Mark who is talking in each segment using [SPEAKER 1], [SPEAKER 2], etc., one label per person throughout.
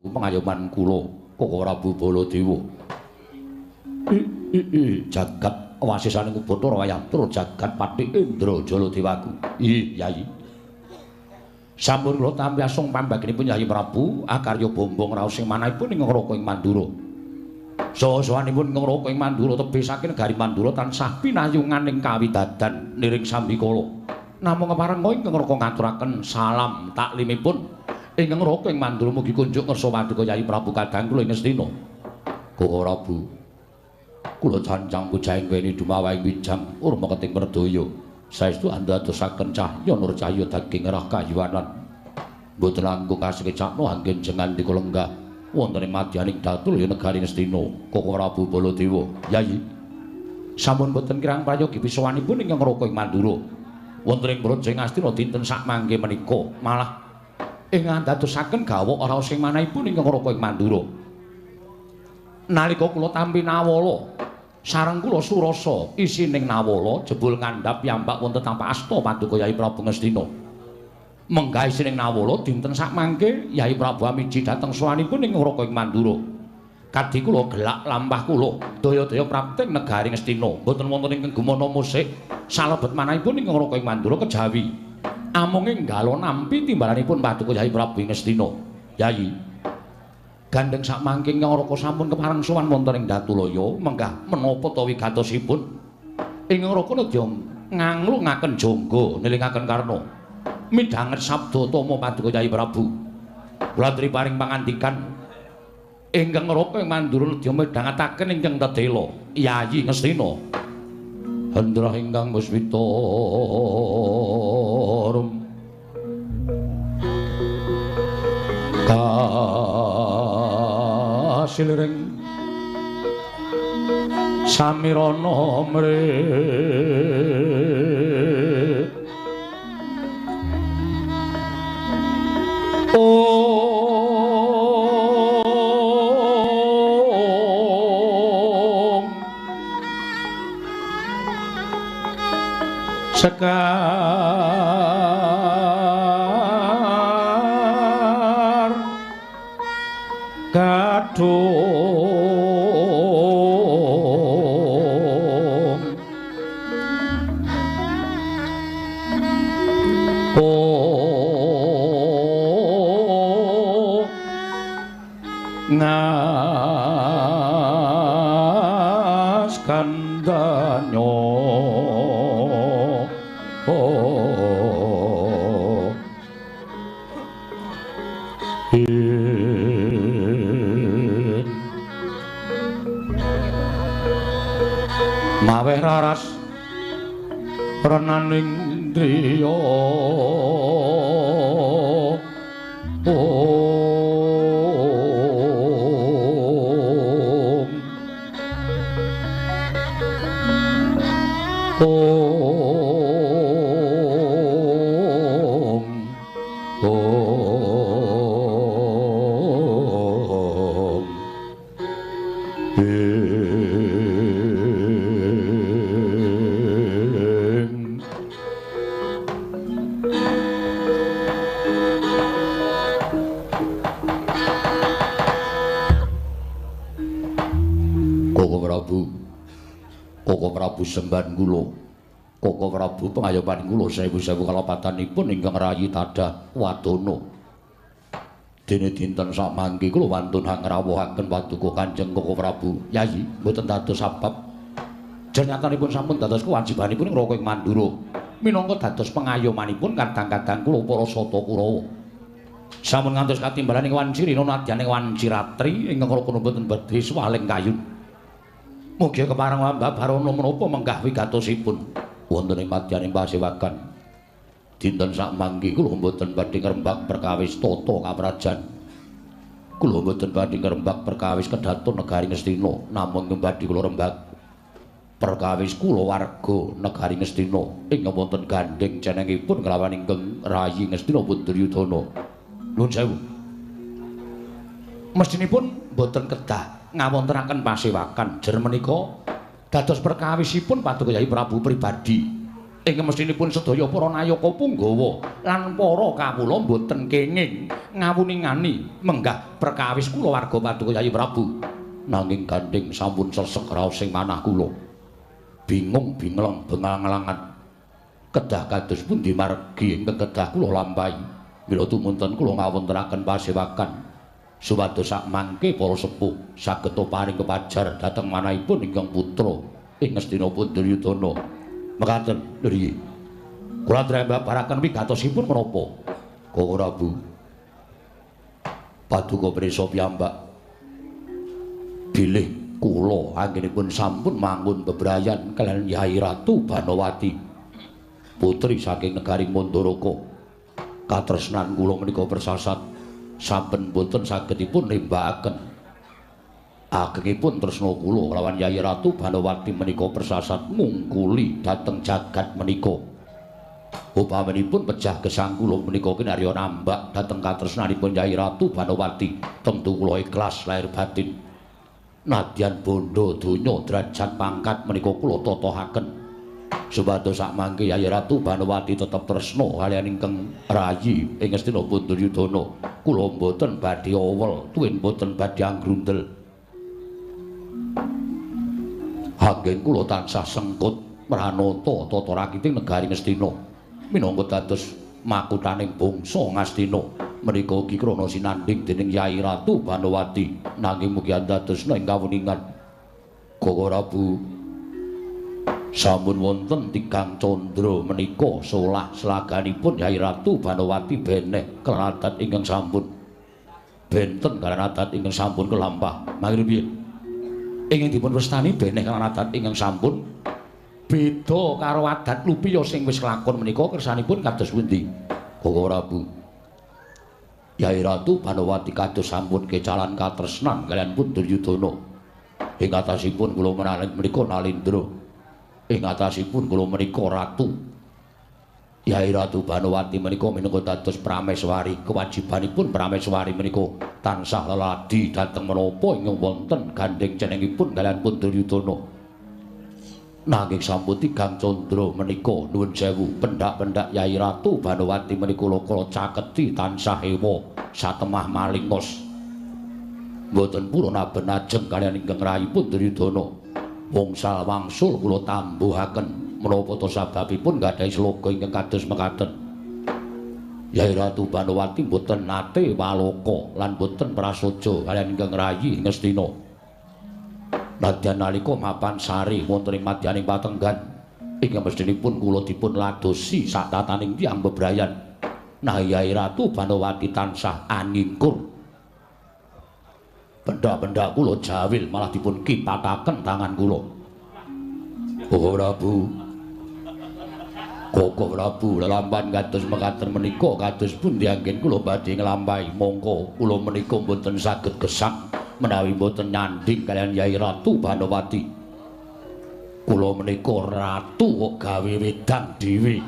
[SPEAKER 1] Pengayoman kula Koko Prabu Baladewa. Jagat wasisaning Bathara Wayatur jagat Patih Indra Jaladewaku. Ih, Yayi. Sampun kula tampi asung pambaginipun Yayi Prabu akarya bombong raos ing manahipun ing Ngraka ing Mandura. Saha-sahanipun Ngraka ing Mandura tebih saking negari Mandura tansah pinayungan ing kawidadan niring sambikala. Namung kepareng ing Ngraka ngaturaken salam taklimipun ing Ngraka ing Mandura mugi kunjuk ngersa paduka Yayi Prabu kadang kula ing Ngastina. Koko Prabu, kula cancang pujahing weni dumawahing wijang urma keting merdaya. Saestu andadosaken cahya nur cahya daging rah kayuwanan. Mboten langkung kasekecakno anggen jengan dika lenggah wonten ing madyaning Datulya negari Ngastina. Koko Prabu Baladewa, Yayi, sampun boten kirang prayogi pisowanipun ing Ngraka ing Mandura. Wonten ing Braja Ngastina dinten sakmangke menika malah ing andadosaken gawok raos ing manahipun ing Ngraka ing Mandura. Nalika kula tampi nawala sareng kula surasa isining nawala jebul ngandhap piyambak wonten tapak asta paduka Yayi Prabu Ngastina. Menggah isining nawala dinten sakmangke Yayi Prabu amiji dhateng sowanipun ing Ngraka ing Mandura. Kadhi kula gelak lampah kula daya-daya prapting negari Ngastina mboten wonten ingkang gumana musik salebet manahipun ing Ngraka ing Mandura kejawi amung enggalo nampi timbalanipun paduka Yayi Prabu Ngastina. Yayi, gandeng sakmangke Ngraka sampun kepareng sowan wonten ing Datulaya menggah menapa ta wigatosipun ing Ngraka nedya nganglungaken jangga nilingaken karna midhanget sabda tama paduka Yayi Prabu. Kula aturi paring pangandikan ingkang Ngraka ing Mandura nedya midhangetaken ingkang tedela Yayi Ngastina. Hendra ingkang muswita rum kasiliring samirana mre ong sekar gadung oh ngas kandanyo oh maweh raras renaning driya om om om Koko Prabu, Koko Prabu sembahan kula, Koko Prabu pengayoman kula sewu-sewu kalepatanipun ingkang rayi tadah wadana. Dene dinten samangke kula wantun ngrawuhaken paduka Kanjeng Koko Prabu. Yayi, mboten dados sabab. Jenyatanipun sampun dados kewajibanipun Ngraka ing Mandura. Minangka dados pengayomanipun kadang-kadang kula para sata Kurawa. Sampun ngantos katimbalan ing wanci rina nadyan ing wanci ratri ingkang Ngraka mboten badhe swaling kayun. Mugi kepareng Babarana menapa menggah wigatosipun wonten ing madyaning pasewakan. Dinten sakmangke kula mboten badhe ngrembak perkawis tata kaprajan. Kula mboten badhe ngrembak perkawis kedaton negari Ngastina, namung badhe kula rembak perkawis kulawarga negari Ngastina ing wonten gandheng cenengipun kelawan ingkang rayi Ngastina Duryudana. Nuwun sewu. Mestinipun mboten kedah ngawontenaken pasewakan jer menika dados perkawisipun paduka Yayi Prabu pribadi. Ing mestinipun sedaya para nayaka punggawa lan para kawula mboten kenging ngawuningani menggah perkawis kulawarga Paduka Yayi Prabu. Nanging gandhing sampun sesek raos ing manah kula. Bingung bingleng bengang-langan. Kedah kados pundi margi ingkang kedah kula lampahi. Mila tumunten kula ngawontenaken pasewakan supados sakmangke para sepuh saged paring kepajar dhateng manahipun ingkang putra ing Ngastina Duryudana. Mekaten nggih. Kula aturaken wigatosipun menapa? Koko Prabu. Paduka prisa piyambak. Bilih kula anggenipun sampun mangun bebrayan kaliyan Yai Ratu Banowati, putri saking negari Mandaraka. Katresnan kula menika persasat saben boten sagedipun nembakaken. Agengipun tresna kula kelawan Yai Ratu Banowati menika persasat mungkuli dhateng jagat menika. Upaminipun pejah gesang kula menika kinarya nambak dhateng katresnanipun Yai Ratu Banowati, tentu kula ikhlas lahir batin. Nadyan bondo donya derajat pangkat menika kula totohaken supados sakmangke Yai Ratu Banowati tetep tresna kaliyan ingkang rayi ing Ngastina Duryudana. Kula mboten badhe owel tuwin mboten badhe anggrundel. Anggen kula tansah sengkut mranata tata rakiting negari Ngastina minangka dados makuthaning bangsa Ngastina menika ugi krana sinandhing dening Yai Ratu Banowati. Nanging mugi andadosna ing kawuningan Koko Prabu sampun wonten tigang candra menika solah slaganipun Yai Ratu Banowati beneh kelawan adat ingkang sampun benten kalawan adat ingkang sampun kelampah. Mangke piye? Ingkang dipun wastani beneh kalawan adat ingkang sampun beda karo adat lupiya sing wis kelakon menika kersanipun kados pundi? Koko Prabu, Yai Ratu Banowati kados sampun kecalan katresnan kaliyan pun Duryudana. Ing atasipun kula menika Nalindra, ing atasipun kula menika ratu. Yai Ratu Banowati menika minangka dados prameswari. Kewajibanipun prameswari menika tansah leladi dhateng menapa ingkang wonten gandheng cenengipun kaliyan pun Duryudana. Nanging sampun tigang candra menika nuwun sewu pendak-pendak Yai Ratu Banowati menika kula caketi tansah ewa satemah malingos. Mboten purun aben ajeng kaliyan ingkang rayipun Duryudana. Wongsal wangsul kula tambuhaken menapa ta sababipun gadhahi sloka ingkang kados mekaten. Yai Ratu Banowati mboten nate waloka lan mboten prasaja kaliyan ingkang rayi Ngastina. Nadyan nalika mapan sari wonten ing madyaning patenggan ingkang mestinipun kula dipun ladosi satataning tiyang bebrayan. Nah Yai Ratu Banowati tansah angingkur. Benda-benda kula jawil malah dipun kipataken tangan kula. Koko Prabu, Koko Prabu lelampahan kados mekaten menika kados pundi anggen kula badhe nglampahi. Mongko kula menika mboten saged gesang menawi mboten nyandhing kaliyan Yai Ratu Banowati. Kula menika ratu kok gawe wedang dhewe.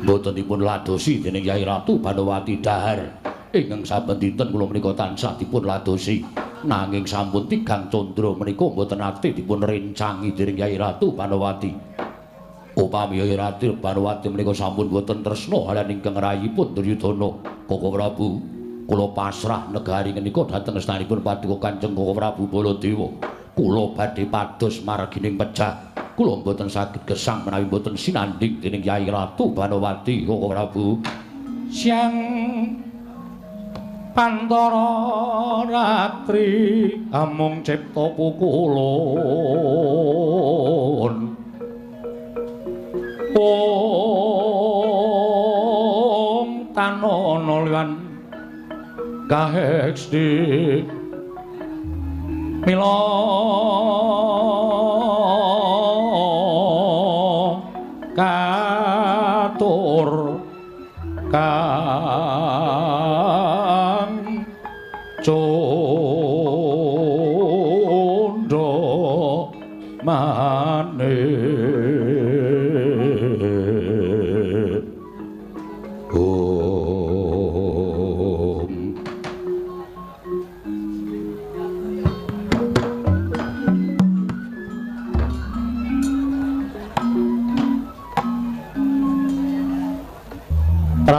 [SPEAKER 1] Mboten dipun ladosi dening Yai Ratu Banowati dahar. Ingkang saben dinten kula menika tansah dipun ladosi. Nanging sampun tigang candra menika mboten nate dipun rencangi dening Yai Ratu Banowati. Upami Yai Ratu Banowati menika sampun boten tresna kaliyan ingkang rayipun Duryudana. Koko Prabu, kula pasrah negari menika dhateng astanipun Paduka Kanjeng Koko Prabu Baladewa. Kula badhe pados margining pejah. Kula mboten saged gesang menawi mboten sinandhing dening Yai Ratu Banowati. Koko Prabu, siang pantara ratri amung cipta pukulun. Om tanono liwan kaheksti mila katur kang cundha manik. Om.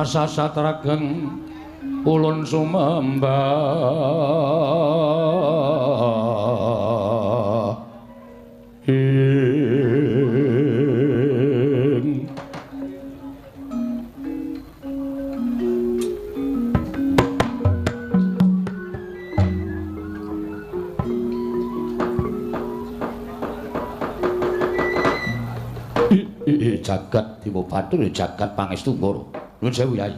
[SPEAKER 1] Rasa satrageng ulun sumembah ing jagat Dewa Bathara jagat pangestu Ngoro. Nuwun sewu Yai.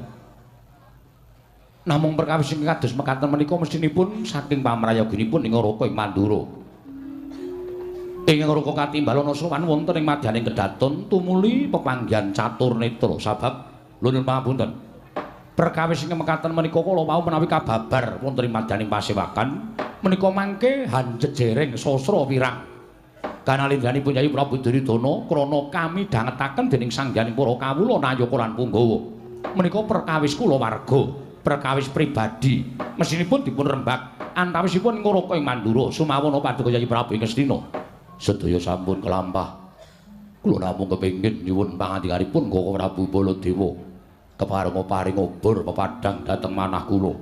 [SPEAKER 1] Namung perkawis ingkang kados mekaten menika mestinipun saking pamrayoginipun ing Ngaraka ing Mandura. Ing Ngaraka katimbalana sowan wonten ing madyaning kedaton tumuli pepanggihan catur netra sabab nuwun pangapunten. Perkawis ingkang mekaten menika kala wau menawi kababar wonten ing madyaning pasewakan menika mangke hanjejereng sastra wirang. Kanalindhanipun Yai Prabu Duryudana krana kami dhangetaken dening sanghyang para kawula nayaka lan punggawa. Menika perkawis kula warga, perkawis pribadi mesinipun dipun rembag antawisipun Ngaraka ing Mandura sumawana paduka Yai Prabu ing Ngastina. Sedaya sampun kelampah. Kula namung kepengin nyuwun pangandikanipun Koko Prabu Baladewa keparenga paring obor pepadhang dhateng manah kula.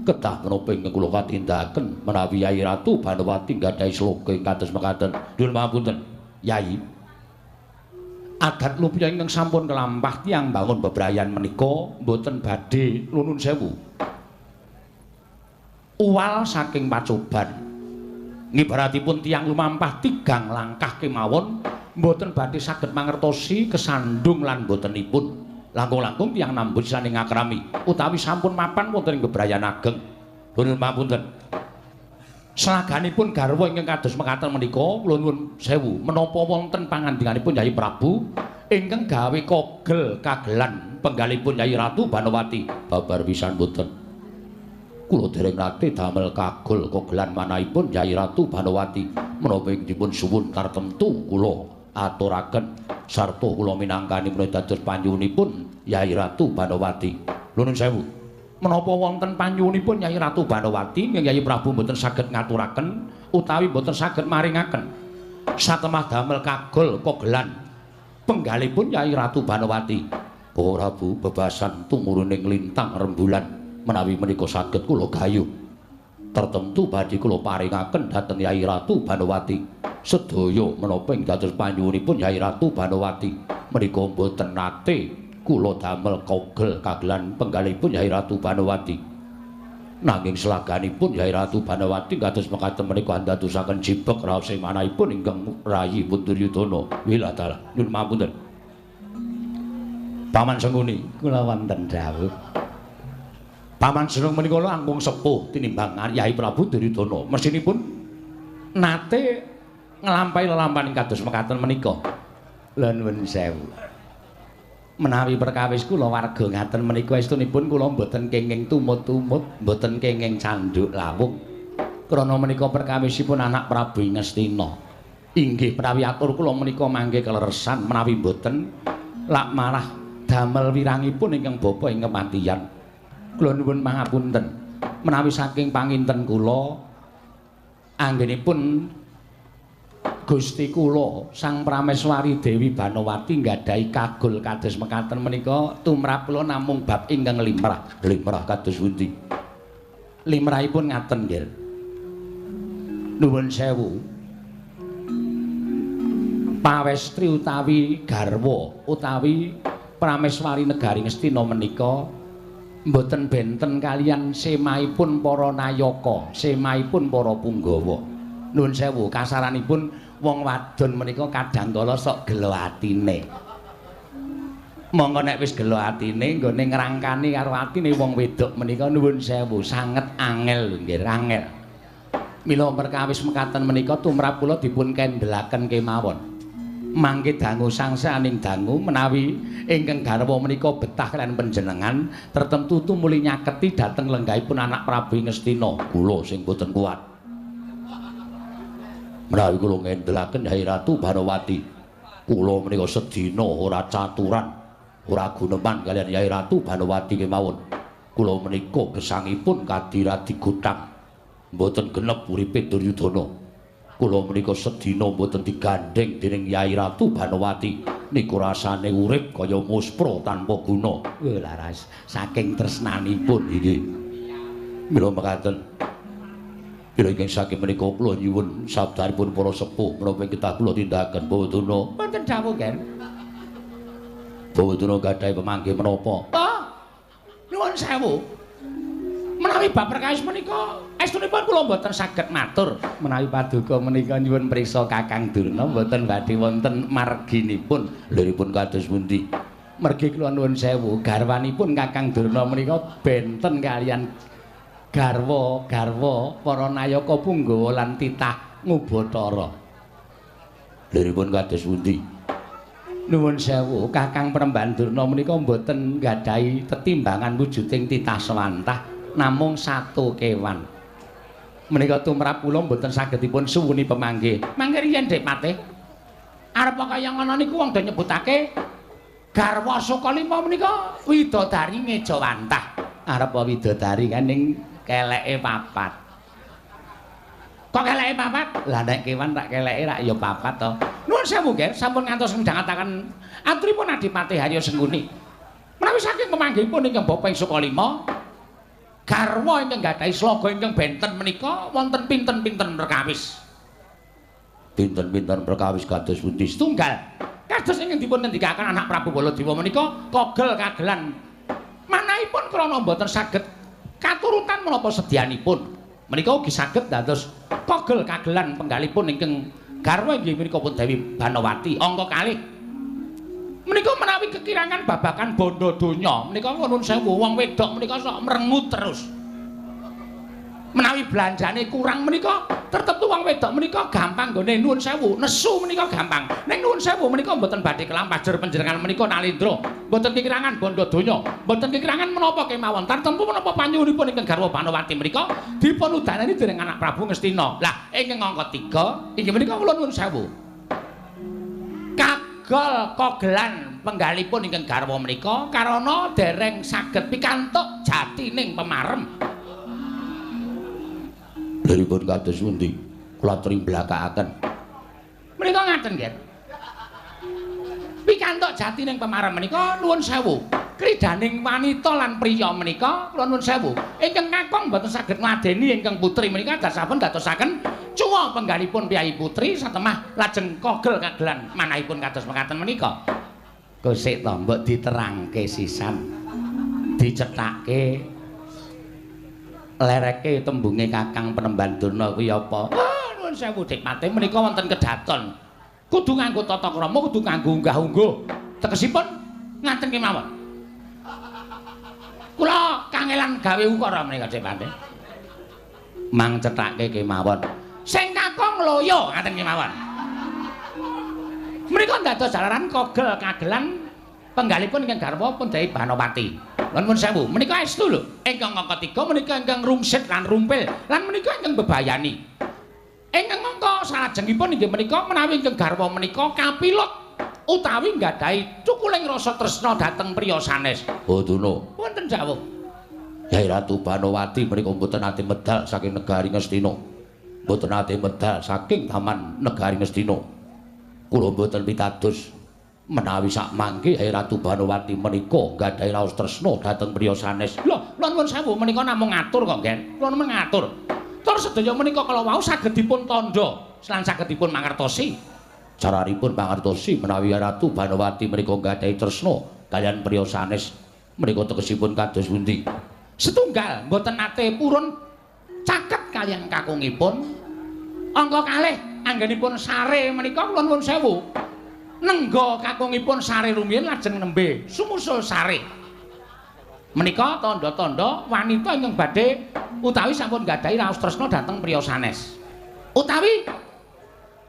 [SPEAKER 1] Kedah menapa ingkang kula katindakaken menawi Yai Ratu Banowati nggadahi sloka ing kados mekaten. Nyuwun pangapunten, Yai. Adat lupya ingkang sampun kelampah tiyang bangun bebrayan menika mboten badhe nuwun sewu. Uwal saking pacoban. Ngibaratipun tiyang lumampah tigang langkah kemawon mboten badhe saged mangertosi kesandung lan mbotenipun. Langkung-langkung tiyang nambut saning ngakrami utawi sampun mapan wonten ing bebrayan ageng. Nuwun pangapunten. Selaganipun garwa ingkang kados mekaten menika kula nuwun sewu menapa wonten pangandikanipun Yai Prabu ingkang gawe kogel kagelan penggalipun Yai Ratu Banowati. Babar pisan mboten. Kula dereng nate damel kagol kogelan manahipun Yai Ratu Banowati menapa ing dipun suwun tartemtu kula aturaken sarta kula minangkani menawi dados panyuwunipun Yai Ratu Banowati. Nuwun sewu. Menapa wonten panyuwunipun Yai Ratu Banowati ingkang Yai Prabu mboten saged ngaturaken utawi mboten saged maringaken satemah damel kagol kogelan penggalipun Yai Ratu Banowati. Bapak Prabu bebasan tumuruning lintang rembulan menawi menika saged kula gayuh tertentu badhe kula paringaken dhateng Yai Ratu Banowati. Sedaya menapa ing dados panyuwunipun Yai Ratu Banowati menika mboten nate kula damel kogel kagelan penggalipun Yai Ratu Banowati. Nanging selaganipun Yai Ratu Banowati kados mekaten menika andadosaken jibeg raos ing manahipun ingkang rayi pun Duryudana. Wilatala nyuwun pangapunten. Paman Sengkuni
[SPEAKER 2] kula wonten dawuh.
[SPEAKER 1] Paman Senung menika langkung sepuh tinimbang Yai Prabu Duryudana. Mesinipun nate nglampahi lelampahan ing kados mekaten menika.
[SPEAKER 2] Lha nuwun sewu. Menawi perkawis kula warga ngaten menika estunipun kula mboten kenging tumut-tumut, mboten kenging candhuk lawung. Krana menika perkawisipun anak Prabu Ngastina. Inggih menawi atur kula menika mangke keleresan, menawi mboten lak marah damel wirangipun ingkang bapa ing kematian. Kula nuwun pangapunten. Menawi saking panginten kula anggenipun Gusti kula Sang Prameswari Dewi Banowati nggadahi kagol kados mekaten menika tumrap kula namung bab ingkang limrah.
[SPEAKER 1] Limrah kados pundi?
[SPEAKER 2] Limrahipun ngaten nggih. Nuwun sewu. Pawestri utawi garwa utawi Prameswari negari Ngastina menika mboten benten kaliyan semahipun para nayaka, semahipun para punggawa. Nuwun sewu, kasaranipun wong wadon menika kadang kala sok gelo atine. Monggo nek wis gelo atine nggone ngrangkani karo atine wong wedok menika nuwun sewu sanget angel lho nggih, angel. Mila perkawis mekaten menika tumrap kula dipun kendelaken kemawon. Mangke dangu sangsaning dangu menawi ingkang garwa menika betah kaliyan panjenengan tertentu tumuli nyaketi dhateng lenggahipun anak Prabu Ngastina.
[SPEAKER 1] Kula sing boten kuat. Menawi kula ngendelaken Yai Ratu Banowati, kula menika sedina ora caturan, ora guneman kaliyan Yai Ratu Banowati kemawon. Kula menika gesangipun kadiradi gutang, mboten genep uripe Duryudana. Kula menika sedina mboten digandheng dening Yai Ratu Banowati. Niku rasane urip kaya muspra tanpa guna. Laras saking tresnanipun inggih. Mila mekaten. Mila ingkang saking menika kula nyuwun sabdanipun para sepuh menapa kita kula tindakaken Bawadana. Wonten dawuh, Ger. Bawadana gadhahi pemanggih menapa? Oh. Nuwun sewu. Menawi bab perkawis menika estunipun kula mboten saged matur. Menawi paduka menika nyuwun prisa Kakang Durna mboten badhe wonten marginipun. Liripun kados pundi? Mergi kula nuwun sewu, garwanipun Kakang Durna menika benten kalian garwa-garwa para nayaka punggawa lan titah ngubathara. Liripun kados pundi? Nuwun sewu, Kakang Penemban Durna menika mboten nggadahi tetimbangan wujuding titah sewantah, namung satu kewan. Menika tumrap kula mboten saged dipun suwuni pemanggih. Mangke riyen Dik Patih. Arep kaya ngono niku wong do nyebutake garwa Sukalima menika widodari ngejawantah. Arep widodari kan ning keleke papat. Kok keleke papat? Lah nek kewan tak keleke rak ya papat to. Nuwun sewu, Ger, sampun ngantos ngdangetaken aturipun Adipati Harya Sengkuni. Menawi saking pemanggihipun ingkang Bapa ing Sukalima, garwa ingkang gadahi sloga ingkang benten menika wonten pinten-pinten perkawis. Pinten-pinten perkawis kados pundi? Setunggal. Kados ingkang dipun ngendikaken anak Prabu Baladewa menika kogel kagelan. Manahipun krana mboten saged katurutan menapa sedyanipun. Menika ugi saged dados kogel kagelan penggalipun ingkang garwa inggih menika pun Dewi Banowati. Angka kalih menika menawi kekirangan babagan bondo donya menika nuwun sewu wong wedok menika sok merengut terus. Menawi belanjane kurang menika tertentu wong wedok menika gampang nggone nuwun sewu nesu menika gampang. Ning nuwun sewu menika mboten badhe kelampah jer panjenengan menika nalindra, mboten kekirangan bondo donya, mboten kekirangan menapa kemawon. Tartemtu menapa panyuwunipun ingkang garwa Banowati menika dipun udanani dening anak Prabu Ngastina. Lah ingkang angka 3 inggih menika kula nuwun sewu. Kagol kogelan penggalipun ingkang garwa menika karana dereng saged pikantuk jatining pemarem. Liripun kados pundi? Kula aturi mblakakaken. Menika ngaten, Ger. Pikantuk jatining pemarem menika nuwun sewu. Kridaning wanita lan priya menika kula nuwun sewu. Ingkang kakung mboten saged ngladeni ingkang putri menika dasapun dadosaken cuwa penggalipun priyayi putri satemah lajeng kogel kagelan manahipun kados mekaten menika. Kosik to mbok diterangke sisan. Dicethake lereke tembunge Kakang Penemban Durna kuwi apa? Ah, nuwun sewu Dik Patih menika wonten kedaton. Kudu nganggo tata krama, kudu nganggo unggah-ungguh. Tegesipun ngaten kemawon. Kula kangelan gawe ukara menika Dik Patih. Mang cethake kemawon. Sing kakung loyo ngaten kemawon. Menika dados jalaran kogel kagelan penggalipun ingkang garwa pun Dewi Banowati. Nuwun sewu, menika estu lho. Ingkang angka 3 menika ingkang rungsit lan rumpil lan menika ingkang bebayani. Ingkang angka salajengipun inggih menika menawi ingkang garwa menika kapilut utawi nggadahi cukuling rasa tresna dhateng priya sanes. Bawadana. Wonten dawuh. Yai Ratu Banowati menika mboten nate medal saking negari Ngastina. Mboten nate medal saking taman negari Ngastina. Kula mboten pitados menawi sak mangke Yai Ratu Banowati menika nggadahi raos tresna dhateng priya sanes. Lho, kula nuwun sewu menika namung ngatur kok, Gen. Kula namung ngatur. Tur sedaya menika kala wau saged dipun tandha lan saged dipun mangertosi. Caranipun mangertosi menawi Ratu Banowati menika nggadahi tresna kaliyan priya sanes menika tegesipun kados pundi? Setunggal mboten nate purun caket kaliyan kakungipun. Angka kalih anggenipun sare menika kula nuwun sewu. Nengga kakungipun sare rumiyin lajeng nembe sumusul sare. Menika tandha-tandha wanita ingkang badhe utawi sampun nggadahi raos tresna dhateng priya sanes. Utawi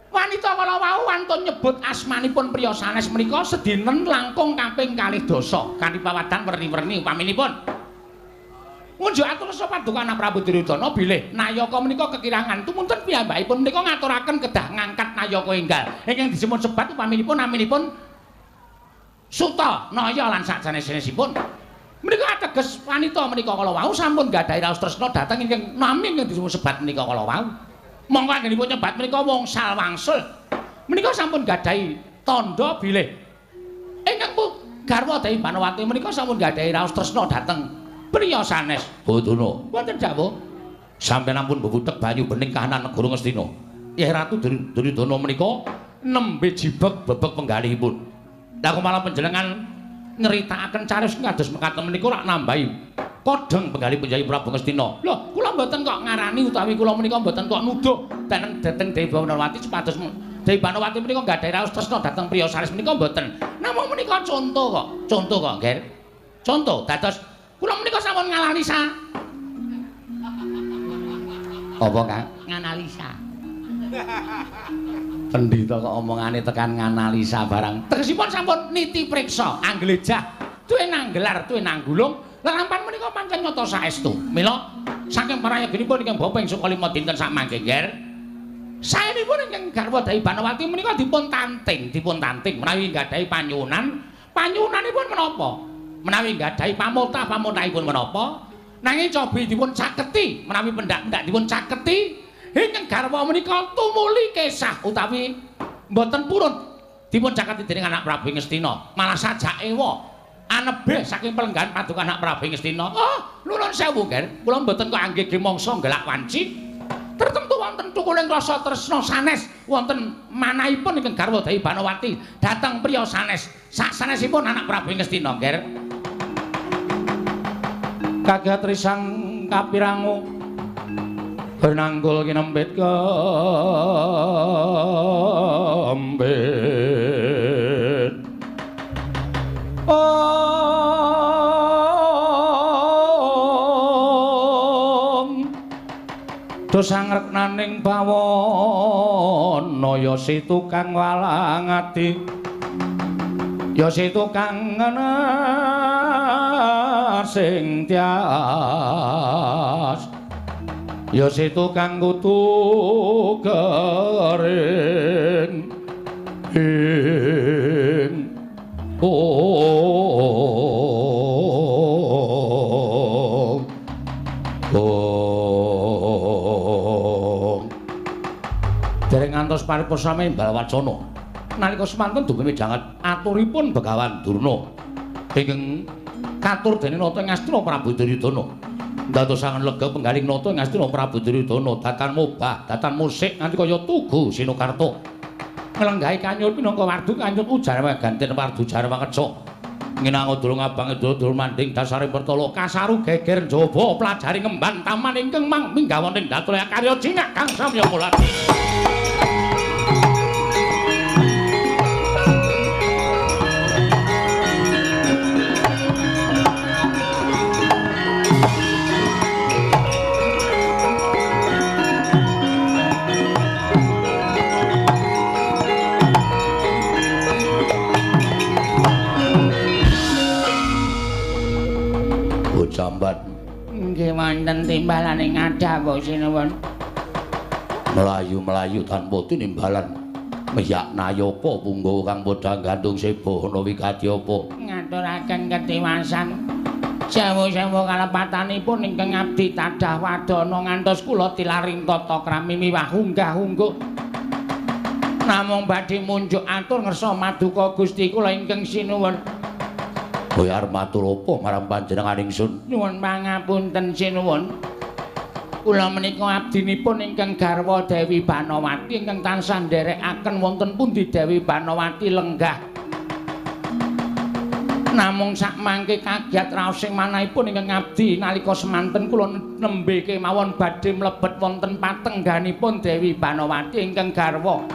[SPEAKER 1] wanita kala wau wantun nyebut asmanipun priya sanes menika sedinten langkung kaping 12 kanthi pawadan werni-werni upaminipun. Ngunjuk atur rasa paduka anak Prabu Duryudana bilih nayaka menika kekirangan tumunten piyambakipun menika ngaturaken kedah ngangkat nayaka enggal ingkang disebut sebat upaminipun naminipun Suta Naya lan sajanes-sanesipun. Menika ateges wanita menika kala wau sampun nggadahi raos tresna dhateng ingkang nami ingkang disebut sebat menika kala wau. Monggo anggenipun nyebat menika wongsal wangsul. Menika sampun nggadahi tandha bilih
[SPEAKER 2] Garwa Dewi Banowati menika sampun gadhahi raos tresna dhateng priya sanes.
[SPEAKER 1] Badana.
[SPEAKER 2] Wonten dawuh.
[SPEAKER 1] Sampeyan ampun bebudhek banyu bening kahanan negara Ngastina. Yeh Ratu Duryudana menika nembe jibeg bebek penggalihipun. Lah kok malah panjenengan nyritakaken cariyos kados mekaten menika rak nambahi kodheng penggalih Yayi Prabu Ngastina.
[SPEAKER 2] Lho, kula mboten kok ngarani utawi kula menika mboten kok nuduh dhateng Dewi Banowati supados Dewi Banowati menika gadhahi raos tresna dhateng priya sanes menika mboten. Namung menika contoh kok, contoh kok, Ger. Contoh dados kula menika sampun nganalisa.
[SPEAKER 1] Apa, Kang?
[SPEAKER 2] Nganalisa.
[SPEAKER 1] Pendhita kok omongane tekan nganalisa barang.
[SPEAKER 2] Tegesipun sampun niti priksa, angglejah, tuwe nanggelar, tuwe nanggulung. Lelampan menika pancen nyata saestu. Mila saking prayoginipun ingkang bapa ing Sukalima dinten sakmangke, Ger. Saenipun ingkang garwa Dewi Banowati menika dipun tanting menawi nggadahi panyuwunan, panyuwunanipun menapa? Menawi nggadahi pamotah, pamotahipun menapa? Nanging cobi dipun caketi, menawi pendak-pendak dipun caketi, ingkang garwa menika tumuli kesah utawi mboten purun dipun caketi dening anak Prabu Ngastina, malah sajak ewa anebih saking pelenggahan paduka anak Prabu Ngastina. Oh, nuwun sewu, Ger. Kula mboten kok anggege mangsa nggelak wanci. Tertentu wonten thukuling rasa tresna sanes wonten manahipun ingkang garwa Dewi Banowati dhateng priya sanes. Sasanesipun anak Prabu Ngastina, Ger.
[SPEAKER 1] Kaget risang kapirangu bernanggul kinempit kempit. Om dosa ngreknaning bawana ya si tukang walang ati ya si tukang sing tias ya si tukang kutu kering ing oh oh dereng ngantos paripurna sami balwacana nalika semanten dupi midhanget aturipun Begawan Durna ingkang katur dening Nata Ngastina Prabu Duryudana. Ndadosaken lega penggaling Nata Ngastina Prabu Duryudana datan mobah datan musik nganti kaya tugu Sinokarta nglenggahi kanyur minangka wardu kanyur ujar ganten wardu jarwa keca nginango durung abang dulur manding dasare pertala kasaru geger njaba pelajari ngemban taman ingkang mang minggah wonten datul karya jingak kang samya mulati. Jambat
[SPEAKER 2] nggih wonten timbalane ngadhawuh sinuwun.
[SPEAKER 1] Melayu-melayu tanpa tinimbalan miyak nayaka punggawa kang padha gandung seba ana wigati apa
[SPEAKER 2] ngaturaken ketiwasan. Sewu-sewu kalepatanipun ingkang abdi tadah wadana ngantos kula tilaring tata krami miwah unggah-ungguh. Namung badhe munjuk atur ngersa maduka Gusti kula ingkang sinuwun.
[SPEAKER 1] Kowe arep matur apa marang panjenengan ingsun?
[SPEAKER 2] Nyuwun pangapunten sinuwun. Kula menika abdinipun ingkang garwa Dewi Banowati ingkang tansah nderekaken wonten pundi Dewi Banowati lenggah. Namung sakmangke kagiat raos sing manahipun ingkang abdi nalika semanten kula nembe kemawon badhe mlebet wonten patengganipun Dewi Banowati ingkang garwa.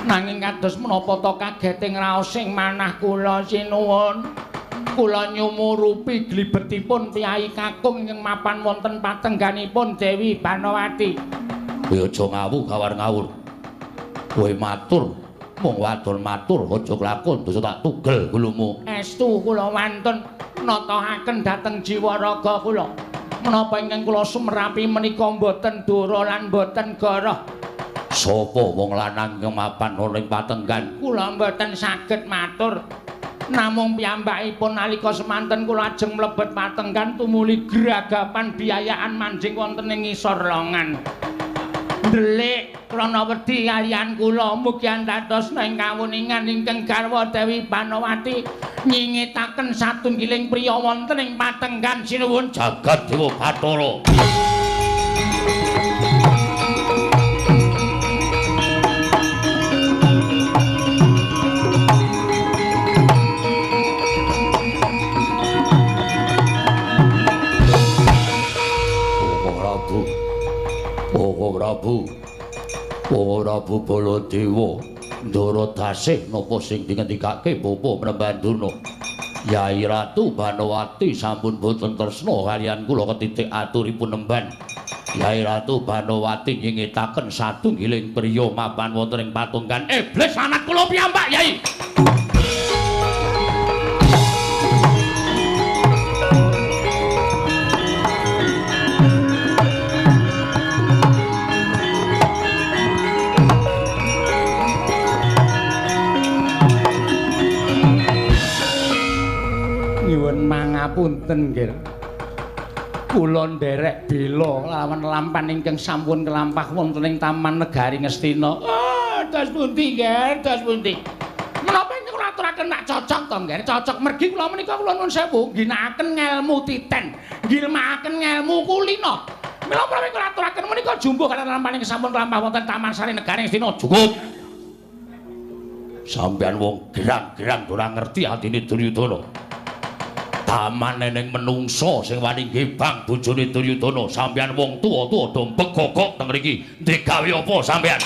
[SPEAKER 2] Nanging kados menapa ta kagete ngraos sing manah kula sinuwun. Kula nyumurupi glibetipun piyai kakung ingkang mapan wonten patengganipun Dewi Banowati.
[SPEAKER 1] Kowe aja ngawu gawar ngawur. Kowe matur mung wadon matur aja klakon dosa tak tugel gulumu.
[SPEAKER 2] Estu kula wantun natahaken dhateng jiwa raga kula. Menapa ingkang kula sumerapi menika mboten dora lan mboten goroh.
[SPEAKER 1] Sapa wong lanang ingkang mapan ana ing patenggan?
[SPEAKER 2] Kula mboten saged matur. Namung piyambakipun nalika semanten kula ajeng mlebet patenggan tumuli gragapan biayaan manjing wonten ing ngisor longan. Ndelik krana wedi kaliyan kula mugi andados ing kawuningan ingkang garwa Dewi Banowati Nyingitaken satunggiling priya wonten ing patenggan sinuwun
[SPEAKER 1] jagat Dewa Bathara. Prabu, oh Prabu Baladewa, Ndara Dasih napa sing dingendikake Bapa Mrembandana? Yai Ratu Banowati sampun boten tresna kaliyan kula ketitik aturipun nemban. Yai Ratu Banowati nyingitaken satunggiling priya mapan wonten ing patunggan. Iblis anak kula piyambak, Yai.
[SPEAKER 2] Nyuwun mangapunten nggih. Kula nderek bela lawan lampan ingkang sampun kelampah wonten ing Taman Negari Ngastina. Oh, dos pundi nggih, dos pundi. Menapa ingkang kula aturaken nak cocok to nggih? Cocok mergi kula menika kula nuwun sewu ngginakaken ngelmu titen, ngilmakaken ngelmu kulina. Mila menawi kula aturaken menika jumbuh kaliyan lampan ingkang sampun kelampah wonten Taman Sari Negari Ngastina.
[SPEAKER 1] Cukup. Sampeyan wong gerang-gerang ora ngerti atine Duryudana. Taman neneng menungso sing wani ngebang bojone Duryudana. Sampeyan wong tuwa-tuwa do mbegogok teng mriki. Digawe apa sampeyan?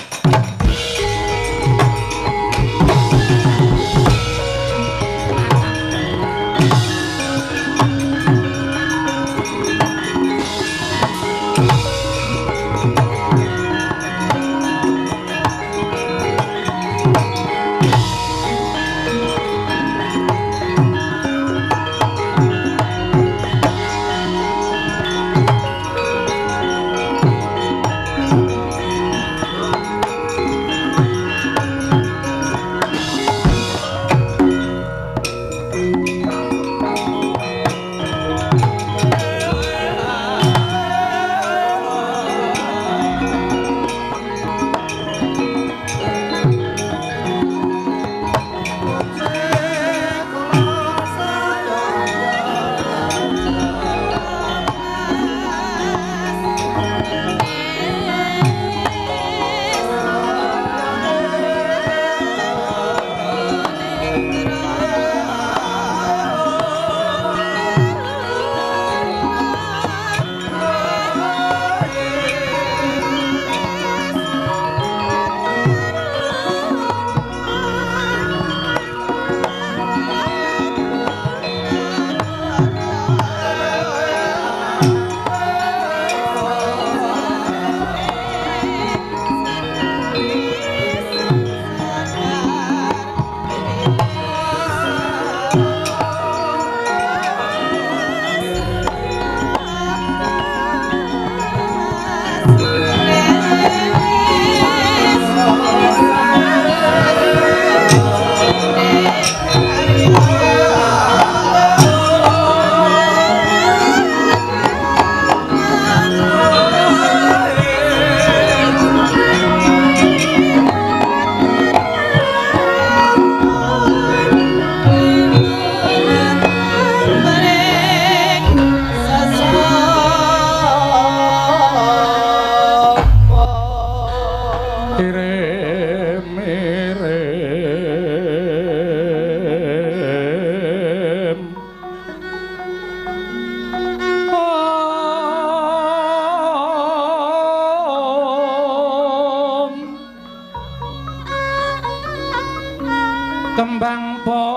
[SPEAKER 2] Kembang popong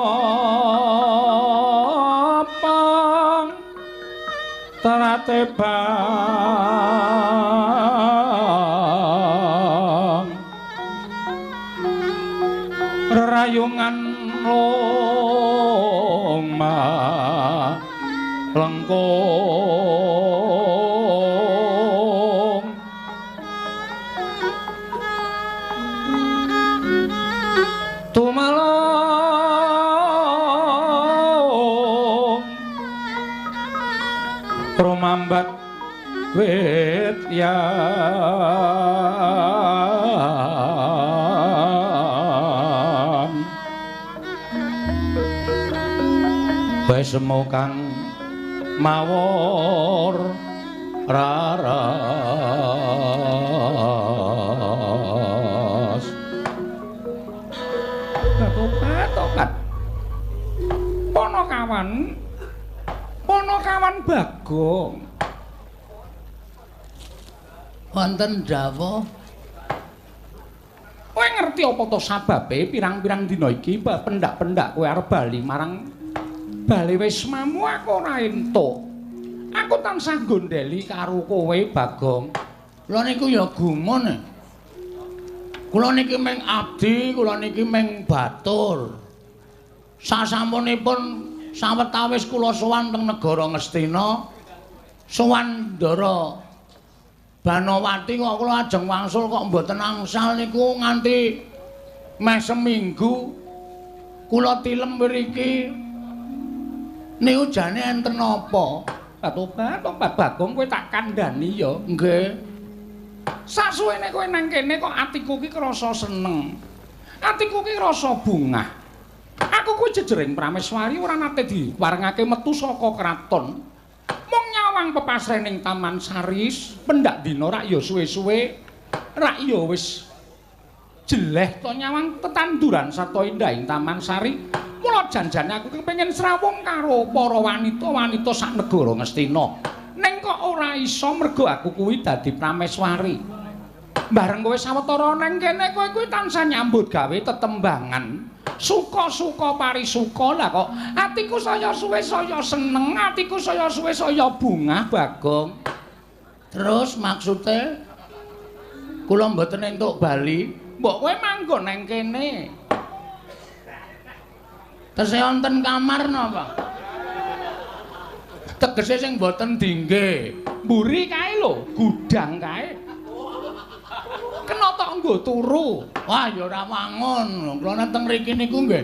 [SPEAKER 2] terate bang rerayungan loma lengkung tumalung rumambat wit yan
[SPEAKER 1] Besmo kang mawur raras. Tobat. Ponokawan. Ponokawan Bagong.
[SPEAKER 3] Wonten dawuh.
[SPEAKER 2] Kowe ngerti apa to sababe pirang-pirang dina iki pendak-pendak kowe arep bali marang bali wismamu aku ora entuk. Aku tansah gondeli karo kowe Bagong.
[SPEAKER 3] Kula niku ya gumun. Kula niki ming abdi, kula niki ming batur. Sasampunipun sawetawis kula sowan teng negara Ngastina, sowan Ndara Banowati kok kula ajeng wangsul kok mboten angsal niku nganti meh seminggu kula tilem mriki. Niku jane enten napa?
[SPEAKER 2] Tobat Bagong kowe tak kandhani ya.
[SPEAKER 3] Nggih.
[SPEAKER 2] Sasuwene kowe nang kene kok atiku ki krasa seneng. Atiku ki krasa bungah. Aku kuwi jejering Prameswari ora nate diparengake metu saka kraton. Mung nyawang pepasrening Taman Sari pendak dina rak ya suwe-suwe rak ya wis jeleh to nyawang tetanduran sarta indah ing Taman Sari. Mula janjane aku kepengin srawung karo para wanita-wanita sak negara Ngastina. Ning kok ora iso mergo aku kuwi dadi Prameswari. Bareng kowe sawetara nang kene kowe kuwi tansah nyambut gawe tetembangan. Suka-suka parisuka lah kok atiku saya suwe saya seneng, atiku saya suwe saya bungah Bagong.
[SPEAKER 3] Terus maksude kula mboten entuk bali,
[SPEAKER 2] mbok kowe manggon nang kene.
[SPEAKER 3] Tesih wonten kamar napa? Tegese sing mboten dingge.
[SPEAKER 2] Mburi kae lho, gudang kae. Kena tok nggo turu.
[SPEAKER 3] Wah, ya ora wangun. Kula nang mriki niku nggih.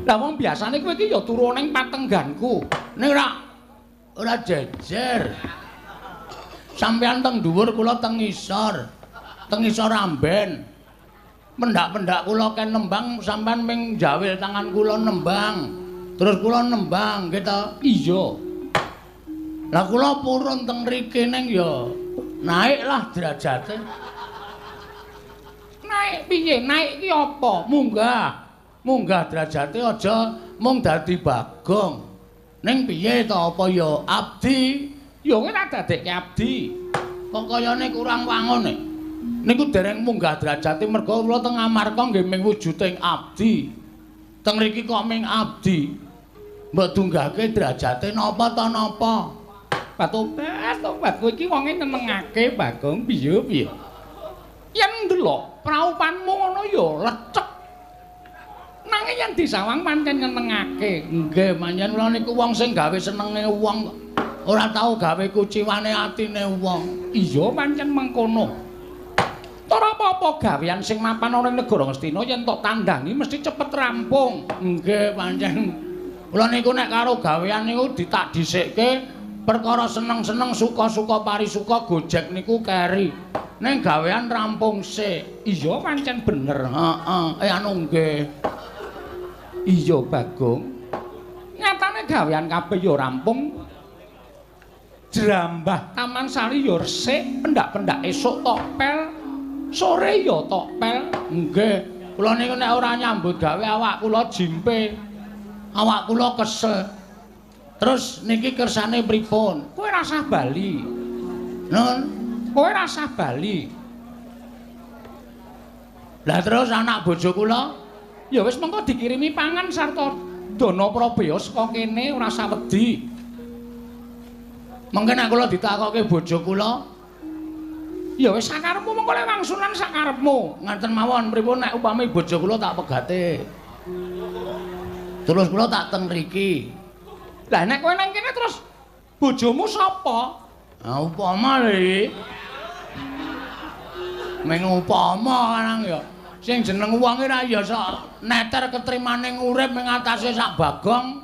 [SPEAKER 2] Lah wong biasane kowe iki ya turu ning patengganku.
[SPEAKER 3] Ning ora jejer. Sampeyan teng dhuwur, kula teng ngisor. Teng ngisor amben. Pendak-pendak kula ken nembang, sampeyan ming jawil tangan kula nembang. Terus kula nembang nggih ta?
[SPEAKER 2] Iya.
[SPEAKER 3] Lah kula purun teng mriki ning ya naiklah derajate.
[SPEAKER 2] Naik piye? Naik ki apa?
[SPEAKER 3] Munggah. Munggah derajate aja mung dadi Bagong. Ning piye ta apa ya abdi?
[SPEAKER 2] Ya kowe tak dadekke abdi.
[SPEAKER 3] Kok kayane kurang wangun e. Niku dereng munggah derajate mergo kula teng Amarka nggih ming wujuding abdi. Teng mriki kok ming abdi. Mbok dunggahke derajate napa ta napa?
[SPEAKER 2] Tobat kowe iki wonge nyenengake Bagong piye piye. Yen ndelok praupanmu ngono ya lecek. Nanging yen disawang pancen nyenengake.
[SPEAKER 3] Nggih, pancen kula niku wong sing gawe senenge wong, ora tau gawe kuciwane atine wong.
[SPEAKER 2] Iya pancen mengkono. Ora apa-apa gawean sing mapan ana ing negara Ngastina yen tok tandangi mesti cepet rampung.
[SPEAKER 3] Nggih, pancen kula niku nek karo gawean niku ditak dhisikke perkara seneng-seneng suka-suka parisuka gojek niku keri. Ning gawean rampung sik.
[SPEAKER 2] Iya pancen bener.
[SPEAKER 3] Heeh. Anu nggih.
[SPEAKER 2] Iya Bagong. Nyatane gawean kabeh ya rampung. Jrambah Taman Sari ya resik, pendak-pendak esuk tok pel, sore ya tok pel.
[SPEAKER 3] Nggih. Kula niku nek ora nyambut gawe awak kula jimpe. Awak kula kesel. Terus niki kersane pripun?
[SPEAKER 2] Kowe rasah bali.
[SPEAKER 3] Nun.
[SPEAKER 2] Kowe rasah bali.
[SPEAKER 3] Lah terus anak bojo kula?
[SPEAKER 2] Ya wis mengko dikirimi pangan sarta dana prabeya saka kene ora usah wedi.
[SPEAKER 3] Mengke nek kula ditakoke bojo kula,
[SPEAKER 2] ya wis sakarepmu mengko le wangsulan sakarepmu.
[SPEAKER 3] Ngaten mawon pripun nek upami bojo kula tak pegate. Terus kula tak teng mriki.
[SPEAKER 2] Lah nek kowe nang kene terus bojomu sapa?
[SPEAKER 3] Ah upama lho. Ming upama nang ya. Sing jeneng wong ora ya sok neter ketrimaning urip ing atase sak Bagong.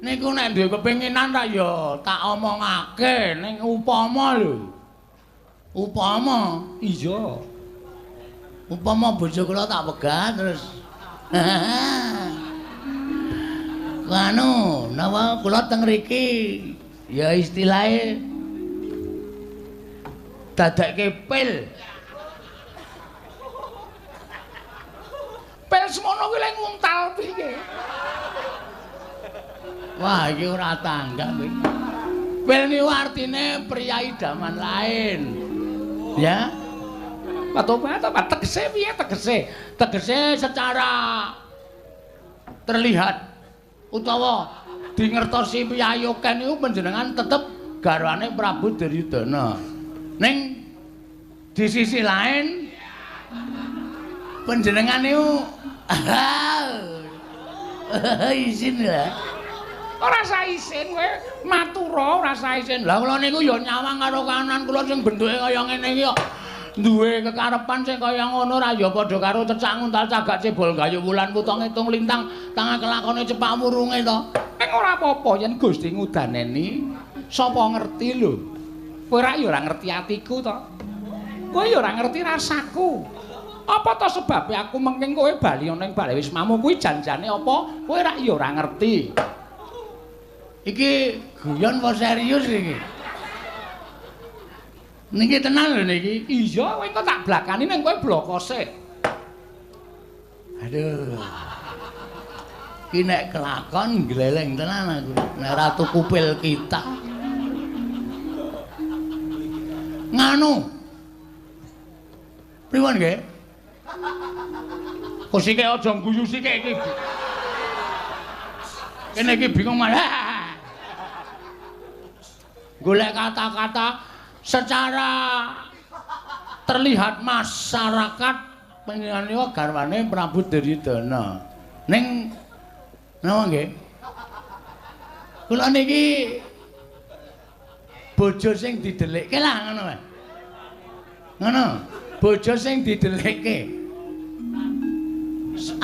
[SPEAKER 3] Niku nek duwe kepinginan tak ya tak omongake ning upama lho. Upama
[SPEAKER 2] iya.
[SPEAKER 3] Upama bojo kula tak pegat terus. Anu, napa kula teng mriki ya istilahe dadekke pil.
[SPEAKER 2] Pil semono kuwi lek nguntal piye?
[SPEAKER 3] Wah, iki ora tanggap iki. Pil niku artine pria idaman lain. Ya.
[SPEAKER 2] Patobat, tegese piye tegese?
[SPEAKER 3] Tegese secara terlihat utawa dingertosi piyayi akeh niku panjenengan tetep garwane Prabu Duryudana. Ning di sisi lain panjenengan niku isin lah.
[SPEAKER 2] Ora usah isin kowe matura ora usah isin.
[SPEAKER 3] Lah kula niku ya nyawang karo kanan kula sing bentuke kaya ngene iki kok duwe kekarepan sing kaya ngono ora ya padha karo cecak nguntal cagak cebol gayu wulan kutha ngitung lintang tangah kelakone cepak wurunge to.
[SPEAKER 2] Ning ora apa-apa yen Gusti ngudaneni sapa ngerti lho. Kowe ora ya ora ngerti atiku to. Kowe ya ora ngerti rasaku. Apa to sebabe aku mengking kowe bali ana ing bale wismamu kuwi janjane apa? Kowe ora ya ora ngerti.
[SPEAKER 3] Iki guyon apa serius iki? Niki tenan lho niki.
[SPEAKER 2] Iya, kowe engko tak blakani ning kowe bloko sik.
[SPEAKER 3] Aduh. Iki nek kelakon gleleng tenan aku. Nek ora tuku pil kita. Nganu. Pripun nggih? Kok sike aja ngguyu sike iki. Kene iki bingung malah. Golek kata-kata secara terlihat masyarakat panjenengan niku garwane Prabu Duryudana. Ning napa nggih? Kula niki bojo sing didelikke lah ngono wae. Ngono, bojo sing didelikke.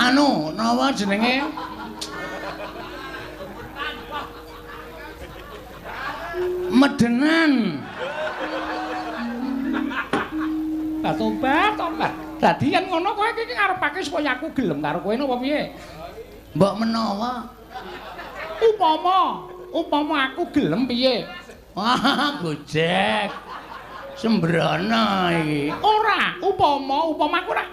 [SPEAKER 3] Anu, napa jenenge? Medenan.
[SPEAKER 2] Tobat, tobat. Dadi yen ngono kowe iki ngarepake supaya aku gelem karo kowe napa piye?
[SPEAKER 3] Mbok menawa.
[SPEAKER 2] Upama, upama aku gelem piye?
[SPEAKER 3] Wah, gojek. Sembrono iki.
[SPEAKER 2] Ora, upama, upama aku ora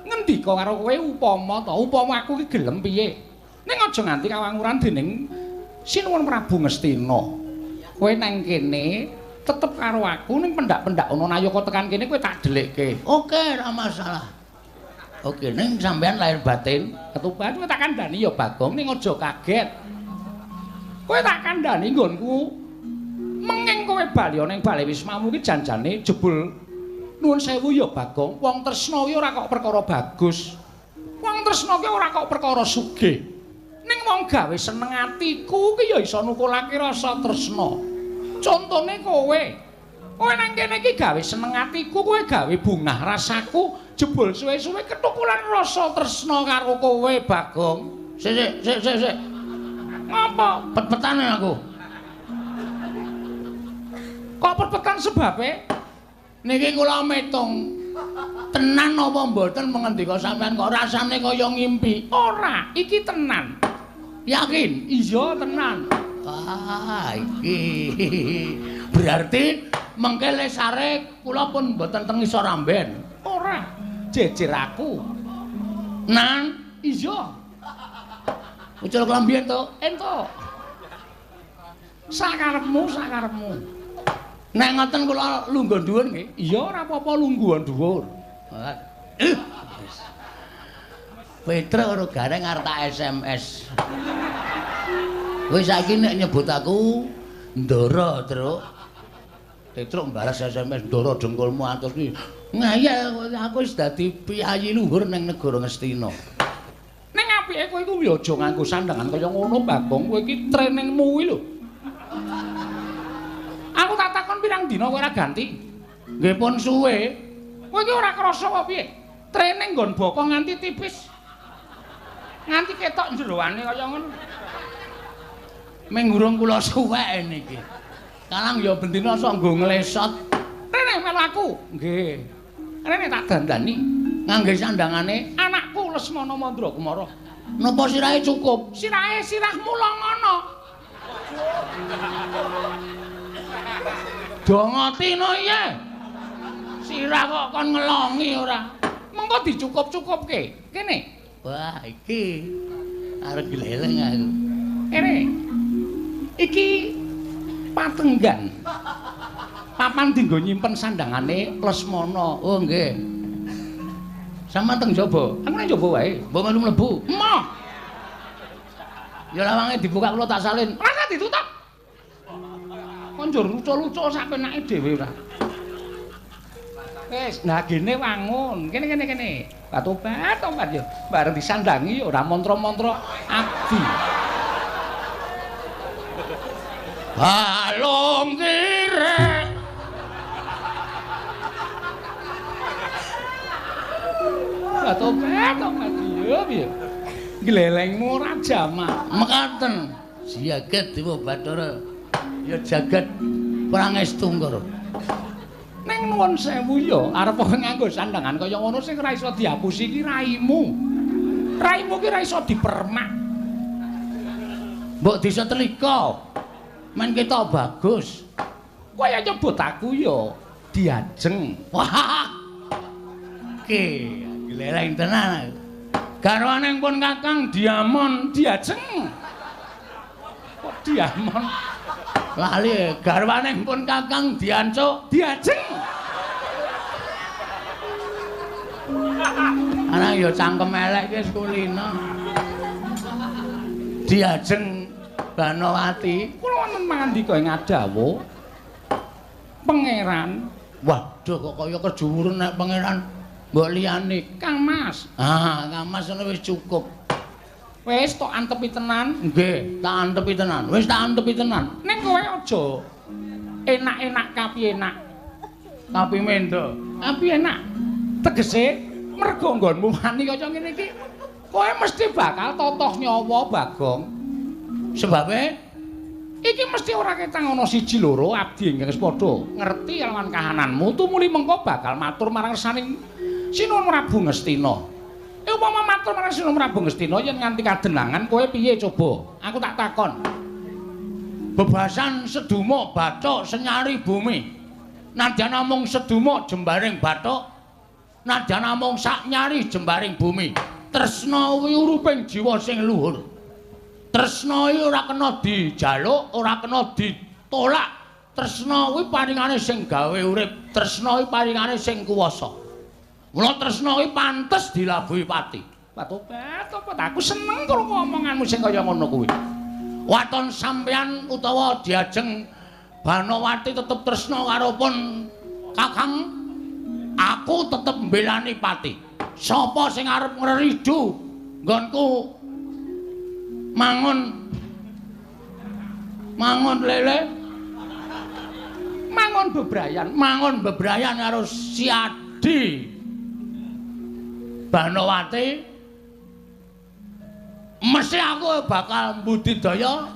[SPEAKER 2] ngendika karo kowe upama to, upama aku iki gelem piye? Ning aja nganti kawanguran dening Sinuwun Prabu Ngastina. Kowe nang kene tetep karo aku ning pendak-pendak ana nayaka tekan kene kowe tak dhelikke.
[SPEAKER 3] Oke, ora masalah. Oke, ning sampean lahir batin,
[SPEAKER 2] ketuban kowe tak kandhani ya Bagong ning aja kaget. Kowe tak kandhani nggonku menging kowe bali ana ing bale wismamu iki janjane jebul nuwun sewu ya Bagong, wong tresna kuwi ora kok perkara bagus. Wong tresna kuwi ora kok perkara sugih. Ning wong gawe seneng atiku ki ya iso nukulake rasa tresna. Contone kowe. Kowe nang kene iki gawe seneng atiku, kowe gawe bungah rasaku, jebul suwe-suwe ketukulan rasa tresna karo kowe, Bagong.
[SPEAKER 3] Sik sik sik sik.
[SPEAKER 2] Ngapa?
[SPEAKER 3] Pet-petane aku.
[SPEAKER 2] Kok pet-petan sebabe?
[SPEAKER 3] Niki kula metung. Tenan apa mboten mengendika sampean kok rasane kaya ngimpi?
[SPEAKER 2] Ora, iki tenan.
[SPEAKER 3] Yakin?
[SPEAKER 2] Iya, tenan.
[SPEAKER 3] Wah, iki. Berarti mengke lesare kula pun mboten teng isor amben.
[SPEAKER 2] Ora, jejer aku.
[SPEAKER 3] Nan,
[SPEAKER 2] iya.
[SPEAKER 3] Ucul klambi entuk?
[SPEAKER 2] Entuk. Sakarepmu, sakarepmu.
[SPEAKER 3] Nek ngoten kula lungguh dhuwur nggih.
[SPEAKER 2] Iya, ora apa-apa lungguhan dhuwur.
[SPEAKER 3] Petruk karo Gareng arep tak SMS. Kowe saiki nek nyebut aku Ndara, Truk. Petruk mbalas SMS Ndara dengkulmu atus kuwi. Ngeyel aku wis dadi piyayi luhur ning negara Ngastina.
[SPEAKER 2] Ning apike kowe iku ya aja nganggo sandangan kaya ngono, Bagong. Kowe iki trainingmu kuwi lho. Aku tak takon pirang dina kowe ora ganti.
[SPEAKER 3] Nggih pun suwe.
[SPEAKER 2] Kowe iki ora krasa apa piye? Training nggon bokong nganti tipis. Nganti ketok jeroane kaya ngono.
[SPEAKER 3] Ming urung kula suwek niki. Kalang ya bendina sok nggo nglesot.
[SPEAKER 2] Rene melu aku. Nggih. Rene tak dandani
[SPEAKER 3] ngangge sandangane
[SPEAKER 2] anakku Ratu Lesmana Mandra Kumara.
[SPEAKER 3] Napa sirahe cukup?
[SPEAKER 2] Sirahe sirahmu longono.
[SPEAKER 3] Do ngerti no iye. Sirah kok kon ngelongi ora.
[SPEAKER 2] Mengko dicukup-cukupke. Kene.
[SPEAKER 3] Wah, iki arep gleleng aku.
[SPEAKER 2] Kene. Iki patenggan. Papan dienggo nyimpen sandangane Lesmana.
[SPEAKER 3] Oh nggih. Sampeyan teng jaba?
[SPEAKER 2] Aku nang jaba wae.
[SPEAKER 3] Mbok melu mlebu.
[SPEAKER 2] Emoh.
[SPEAKER 3] Ya lawange dibuka kula tak salin.
[SPEAKER 2] Ora ditutup. Kon njur lucu-lucu sak penake dhewe ora. Wis, nah gene wangun. Kene kene kene. Batobat tobat yo. Bareng disandangi ora mantra-mantra abdi.
[SPEAKER 3] Balung kirek.
[SPEAKER 2] Batobat tobat yo piye. Glelengmu ora jamak.
[SPEAKER 3] Mekaten. Jagat Dewa Bathara. Ya jagat Prangestu Ngara.
[SPEAKER 2] Ning nuwun sewu ya, arep nganggo sandangan kaya ngono sing ora iso dihapusi iki raimu. Raimu ki ora iso dipermak.
[SPEAKER 3] Mbok desa telika. Men ketok bagus.
[SPEAKER 2] Kowe nyebut aku ya diajeng.
[SPEAKER 3] Wah. Ki, gleleng tenan. Garwane pun Kakang Diamon
[SPEAKER 2] diajeng. Kok Diamon?
[SPEAKER 3] Lali garwane pun Kakang Diancuk
[SPEAKER 2] diajeng.
[SPEAKER 3] Anak ya cangkem elek ki wis kulino. Diajeng Banowati.
[SPEAKER 2] Kula wonten mangandika ing adawu pangeran.
[SPEAKER 3] Waduh kok kaya kejuwuren nek pangeran mbok liyane.
[SPEAKER 2] Kang Mas.
[SPEAKER 3] Ah, Kang Mas ngono wis cukup.
[SPEAKER 2] Wis tok antepi tenan.
[SPEAKER 3] Nggih, tak antepi tenan. Wis tak antepi tenan.
[SPEAKER 2] Ning kowe aja enak-enak kapi enak.
[SPEAKER 3] Kapi mendo.
[SPEAKER 2] Kapi enak. Tegese mergo nggonmu wani kaya ngene iki, kowe mesti bakal totoh nyawa Bagong.
[SPEAKER 3] Sebabe
[SPEAKER 2] iki mesti ora ketang ana siji loro abdi ingkang wis padha ngerti lawan kahananmu tumuli mengko bakal matur marang resaning Sinuwun Prabu Ngastina. Upama matur marang Sinuwun Prabu Ngastina yen nganti kadenangan kowe piye coba? Aku tak takon.
[SPEAKER 3] Bebasan sedumuk bathuk senyari bumi. Nadyan namung sedumuk jembaring bathuk, nadyan namung sak nyari jembaring bumi. Tresna kuwi uruping jiwa sing luhur. Tresna iki ora kena dijaluk, ora kena ditolak. Tresna kuwi paringane sing gawe urip, tresna kuwi paringane sing kuwasa. Mula tresna kuwi pantes dilabuhi pati.
[SPEAKER 2] Batobat, tobat, aku seneng krungu omonganmu sing kaya ngono kuwi.
[SPEAKER 3] Waton sampeyan utawa diajeng Banowati tetep tresna karo pun Kakang, aku tetep mbelani pati. Sapa sing arep ngreridu nggonku mangun mangun lele,
[SPEAKER 2] mangun bebrayan,
[SPEAKER 3] mangun bebrayan karo Siadi Banowati, mesti aku bakal mbudidaya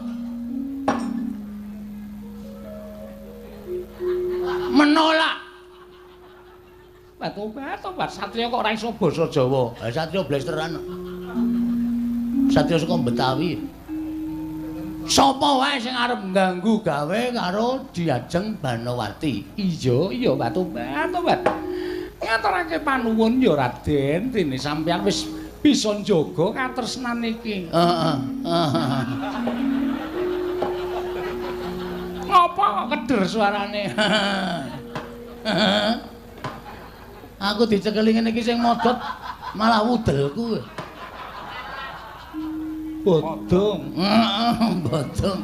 [SPEAKER 3] menolak.
[SPEAKER 2] Batobat, satriya kok ora iso basa Jawa.
[SPEAKER 3] Satriya blesteran. Satriya saka Betawi. Sapa wae sing arep ngganggu gawe karo Diajeng Banowati?
[SPEAKER 2] Iya, iya Batobat, tobat. Ngaturake panuwun ya Raden, dene sampeyan wis bisa njaga katresnan iki.
[SPEAKER 3] Heeh.
[SPEAKER 2] Ngopo kok keder suarane?
[SPEAKER 3] Aku dicekeli ngene iki sing modot malah wudelku.
[SPEAKER 2] Bodong.
[SPEAKER 3] Heeh, bodong.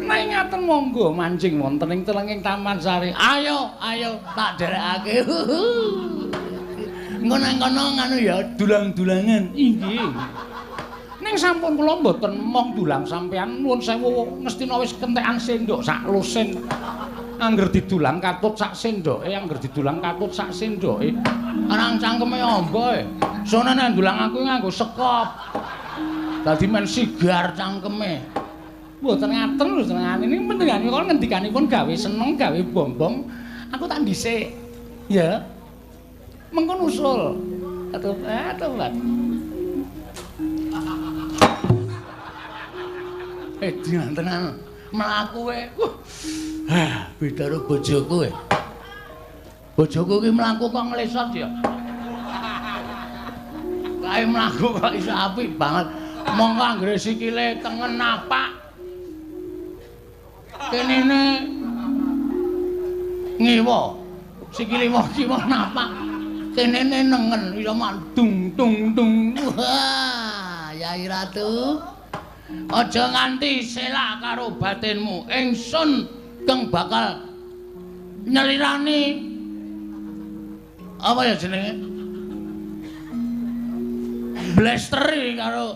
[SPEAKER 2] Nek ngaten monggo manjing wonten ing telenging Taman Sari.
[SPEAKER 3] Ayo, ayo tak derekake. Engko nang kono nganu ya dulang-dulangan.
[SPEAKER 2] Inggih. Ning sampun kula mboten mong dulang sampean, nuwun sewu Ngastina wis kentekan sendok sak lusin. Angger didulang katut sak sendoke, angger didulang katut sak sendoke.
[SPEAKER 3] Arang cangkeme amba e. Sone nek ndulang aku nganggo sekop. Dadi men sigar cangkeme.
[SPEAKER 2] Mboten ngaten lho senengane. Niki penjenengan kok ngendikanipun gawe seneng, gawe bombong. Aku tak dhisik. Ya. Mengko nusul.
[SPEAKER 3] Tobat. Dian tenan. Mlaku kowe. Beda karo bojoku. Bojoku ki mlaku kok nglesot ya. Kae mlaku kok iso apik banget. Mongko anggere sikile tengen napak. Kenene ngiwa. Sikile kiwa napak. Kenene nengen iso mak dung dung dung. Wah, Yai Ratu. Aja nganti selak karo batinmu. Ingsun kang bakal nyelirani apa ya jenenge? Blesteri karo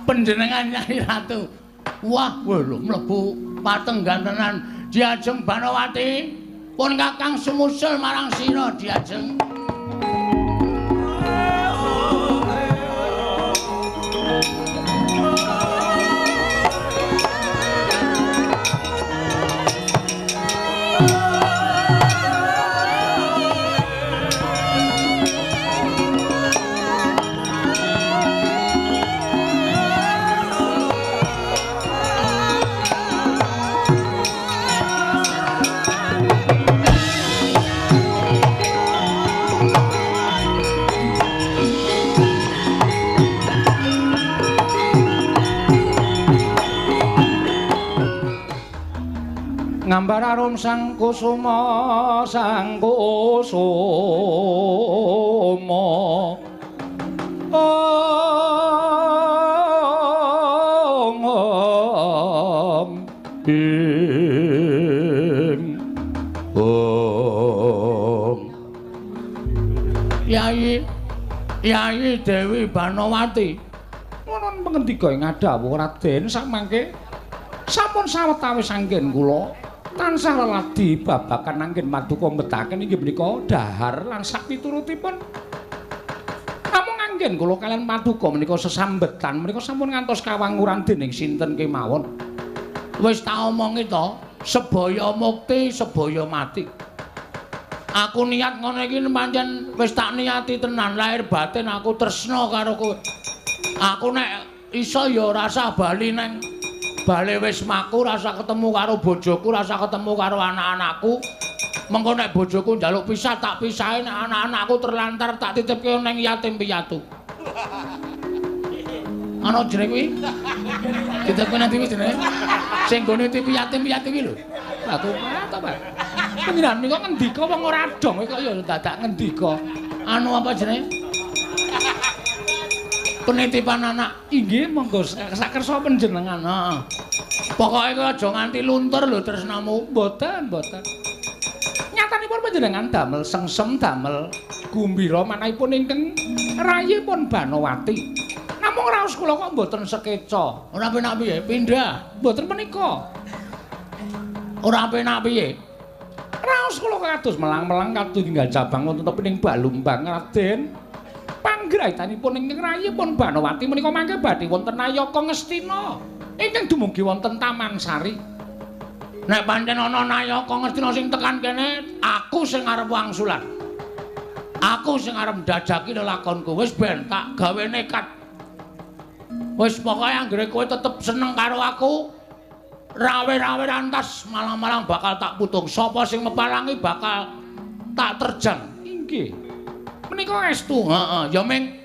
[SPEAKER 3] panjenengan Yai Ratu. Wah, lho mlebu patenggan tenan. Diajeng Banowati pun Kakang sumusul marang sira diajeng.
[SPEAKER 2] Ngambar arum sang kusuma sang kusuma om om ing om.
[SPEAKER 3] Yai Yai Dewi Banowati
[SPEAKER 2] wonten pangendika ing ngadhawuh Raden samangke sampun sawetawis anggen kula tansah leladi babagan anggen paduka mbetaken inggih menika dhahar lan sapiturutipun. Namung anggen kula kaliyan paduka menika sesambetan menika sampun ngantos kawanguran dening sinten kemawon.
[SPEAKER 3] Wis tak omongi to, sebaya mukti sebaya mati. Aku niat ngono iki pancen wis tak niati tenan, lahir batin aku tresna karo kowe. Aku nek iso ya ora usah bali neng bali wis maku, rasa ketemu karo bojoku, rasa ketemu karo anak-anakku. Mengko nek bojoku njaluk pisah tak pisahi, nek anak-anakku terlantar tak titipke neng yatim piatu. Ana jenenge kuwi? Titipke nang ndi jenenge? Sing nggone titip yatim piatu kuwi lho.
[SPEAKER 2] Aku ta, Pak. Panjenengan menika ngendika wong ora dong kok ya dadak ngendika.
[SPEAKER 3] Anu apa jenenge? Penitipan anak.
[SPEAKER 2] Inggih monggo sakersa panjenengan.
[SPEAKER 3] Heeh. Pokoke kowe aja nganti luntur lho tresnamu.
[SPEAKER 2] Mboten, mboten. Nyatanipun panjenengan damel sengsem, damel gumbira manahipun ingkang rayipun Banowati. Namung raos kula kok mboten sekeca.
[SPEAKER 3] Ora penak piye? Pindah.
[SPEAKER 2] Mboten menika.
[SPEAKER 3] Ora penak piye?
[SPEAKER 2] Raos kula kados melang-melang kados tinggal cabang wonten tepining Balumbang Raden. Panggraitanipun ingkang rayipun Banowati menika mangke badhe wonten Nayaka Ngastina ingkang dumugi wonten Taman Sari.
[SPEAKER 3] Nek pancen ana Nayaka Ngastina sing tekan kene, aku sing arep wangsulan. Aku sing arep ndajaki lelakonku. Wis ben tak gawe nekat. Wis pokoke anggere kowe tetep seneng karo aku, rawe-rawe rantas malang-malang bakal tak putung. Sapa sing meparangi bakal tak terjang.
[SPEAKER 2] Inggih. Menika estu.
[SPEAKER 3] Heeh, ya ming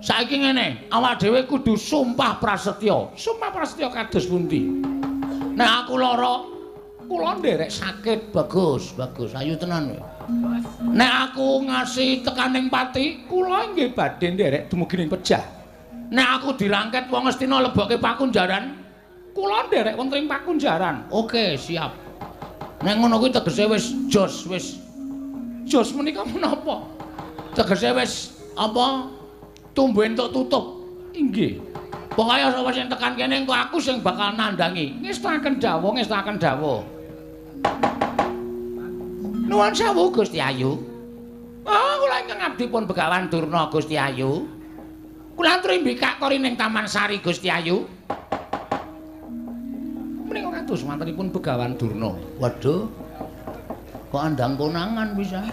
[SPEAKER 3] saiki ngene, awak dhewe kudu sumpah prasetya.
[SPEAKER 2] Sumpah prasetya kados pundi?
[SPEAKER 3] Nek aku lara,
[SPEAKER 2] kula nderek sakit.
[SPEAKER 3] Bagus, bagus. Ayu tenan kowe. Nek aku ngasih tekaning pati,
[SPEAKER 2] kula inggih badhe nderek dumugi ning pejah.
[SPEAKER 3] Nek aku dirangket wong Ngastina lebokke pakunjaran,
[SPEAKER 2] kula nderek wonten ing pakunjaran.
[SPEAKER 3] Oke, siap. Nek ngono kuwi tegese wis jos, wis.
[SPEAKER 2] Jos menika menapa?
[SPEAKER 3] Tegese wis apa tumbuh entuk tutup.
[SPEAKER 2] Inggih.
[SPEAKER 3] Pokoke sapa sing tekan kene engko aku sing bakal nandangi.
[SPEAKER 2] Ngestakaken dawuh, ngestakaken dawuh.
[SPEAKER 3] Nuwun sewu Gusti Ayu. Oh, kula ingkang abdi pun Begawan Durna Gusti Ayu. Kula antri mbikak kori ning Taman Sari Gusti Ayu.
[SPEAKER 2] Menika kados mantenipun Begawan Durna.
[SPEAKER 3] Waduh. Kok andang konangan bisa.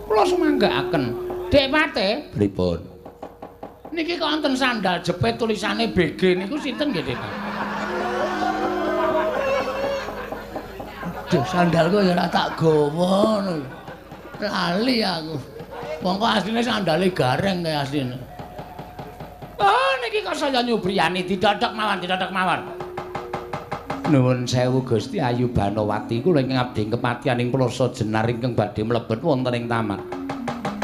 [SPEAKER 3] Kula sumanggaaken. Dek Pate,
[SPEAKER 1] pripun?
[SPEAKER 3] Niki kok wonten sandal jepit tulisane BG niku sinten nggih, Dek? Duh, sandalku ya ora tak gawa ngono. Lali aku. Wong kok asline sandale gareng kaya asline. Oh, niki kok saya nyubriyani didodok mawon, didodok mawon.
[SPEAKER 1] Nuwun sewu Gusti Ayu Banowati, kula ingkang abdi kepatihan ing Plaza Jenar ingkang badhe mlebet wonten ing taman.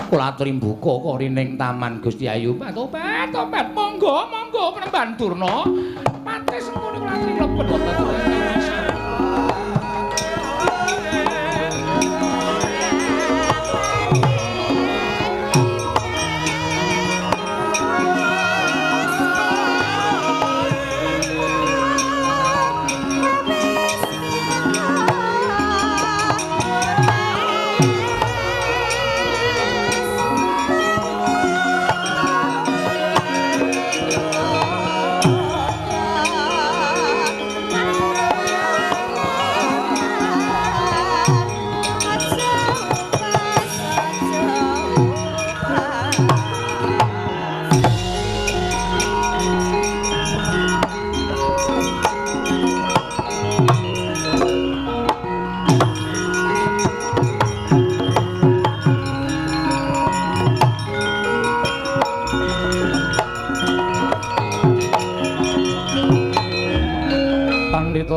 [SPEAKER 1] Kula aturi mbuka korining taman Gusti Ayu.
[SPEAKER 3] Tobat, tobat, monggo, monggo Panembahan Durna. Pate sengkuni kula aturi mlebet wonten ing taman.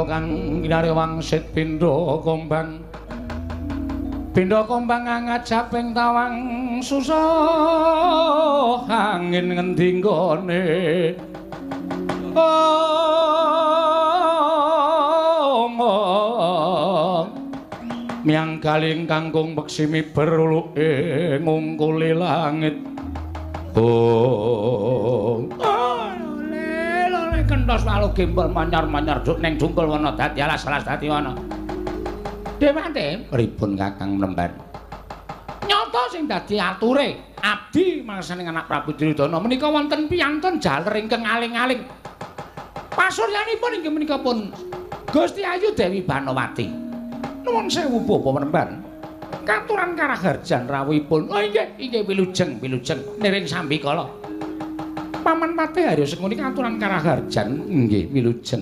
[SPEAKER 1] Kang kinarya wangsit pindha kombang, pindha kombang ngajaping tawang susah angin ngendi nggone. Miang galing kangkung peksi miber uluke ngungkuli langit. Oh,
[SPEAKER 3] kentos walu gembol manyar-manyar duk ning dungkul wana dadi alas-alas dadi wana. Dewante
[SPEAKER 1] pripun Kakang Mlemban?
[SPEAKER 3] Nyata sing dadi ature abdi mangsaning anak Prabu Duryudana menika wonten piyantun jaler ingkang aling-aling. Pasuryanipun inggih menika pun Gusti Ayu Dewi Banowati.
[SPEAKER 1] Nuwun sewu Bapak Mlemban.
[SPEAKER 3] Katuran karaharjan rawuhipun. Oh inggih, inggih wilujeng, wilujeng niring sambikala.
[SPEAKER 1] Paman Patih Haryo Sengkuni katuran karaharjan nggih wilujeng.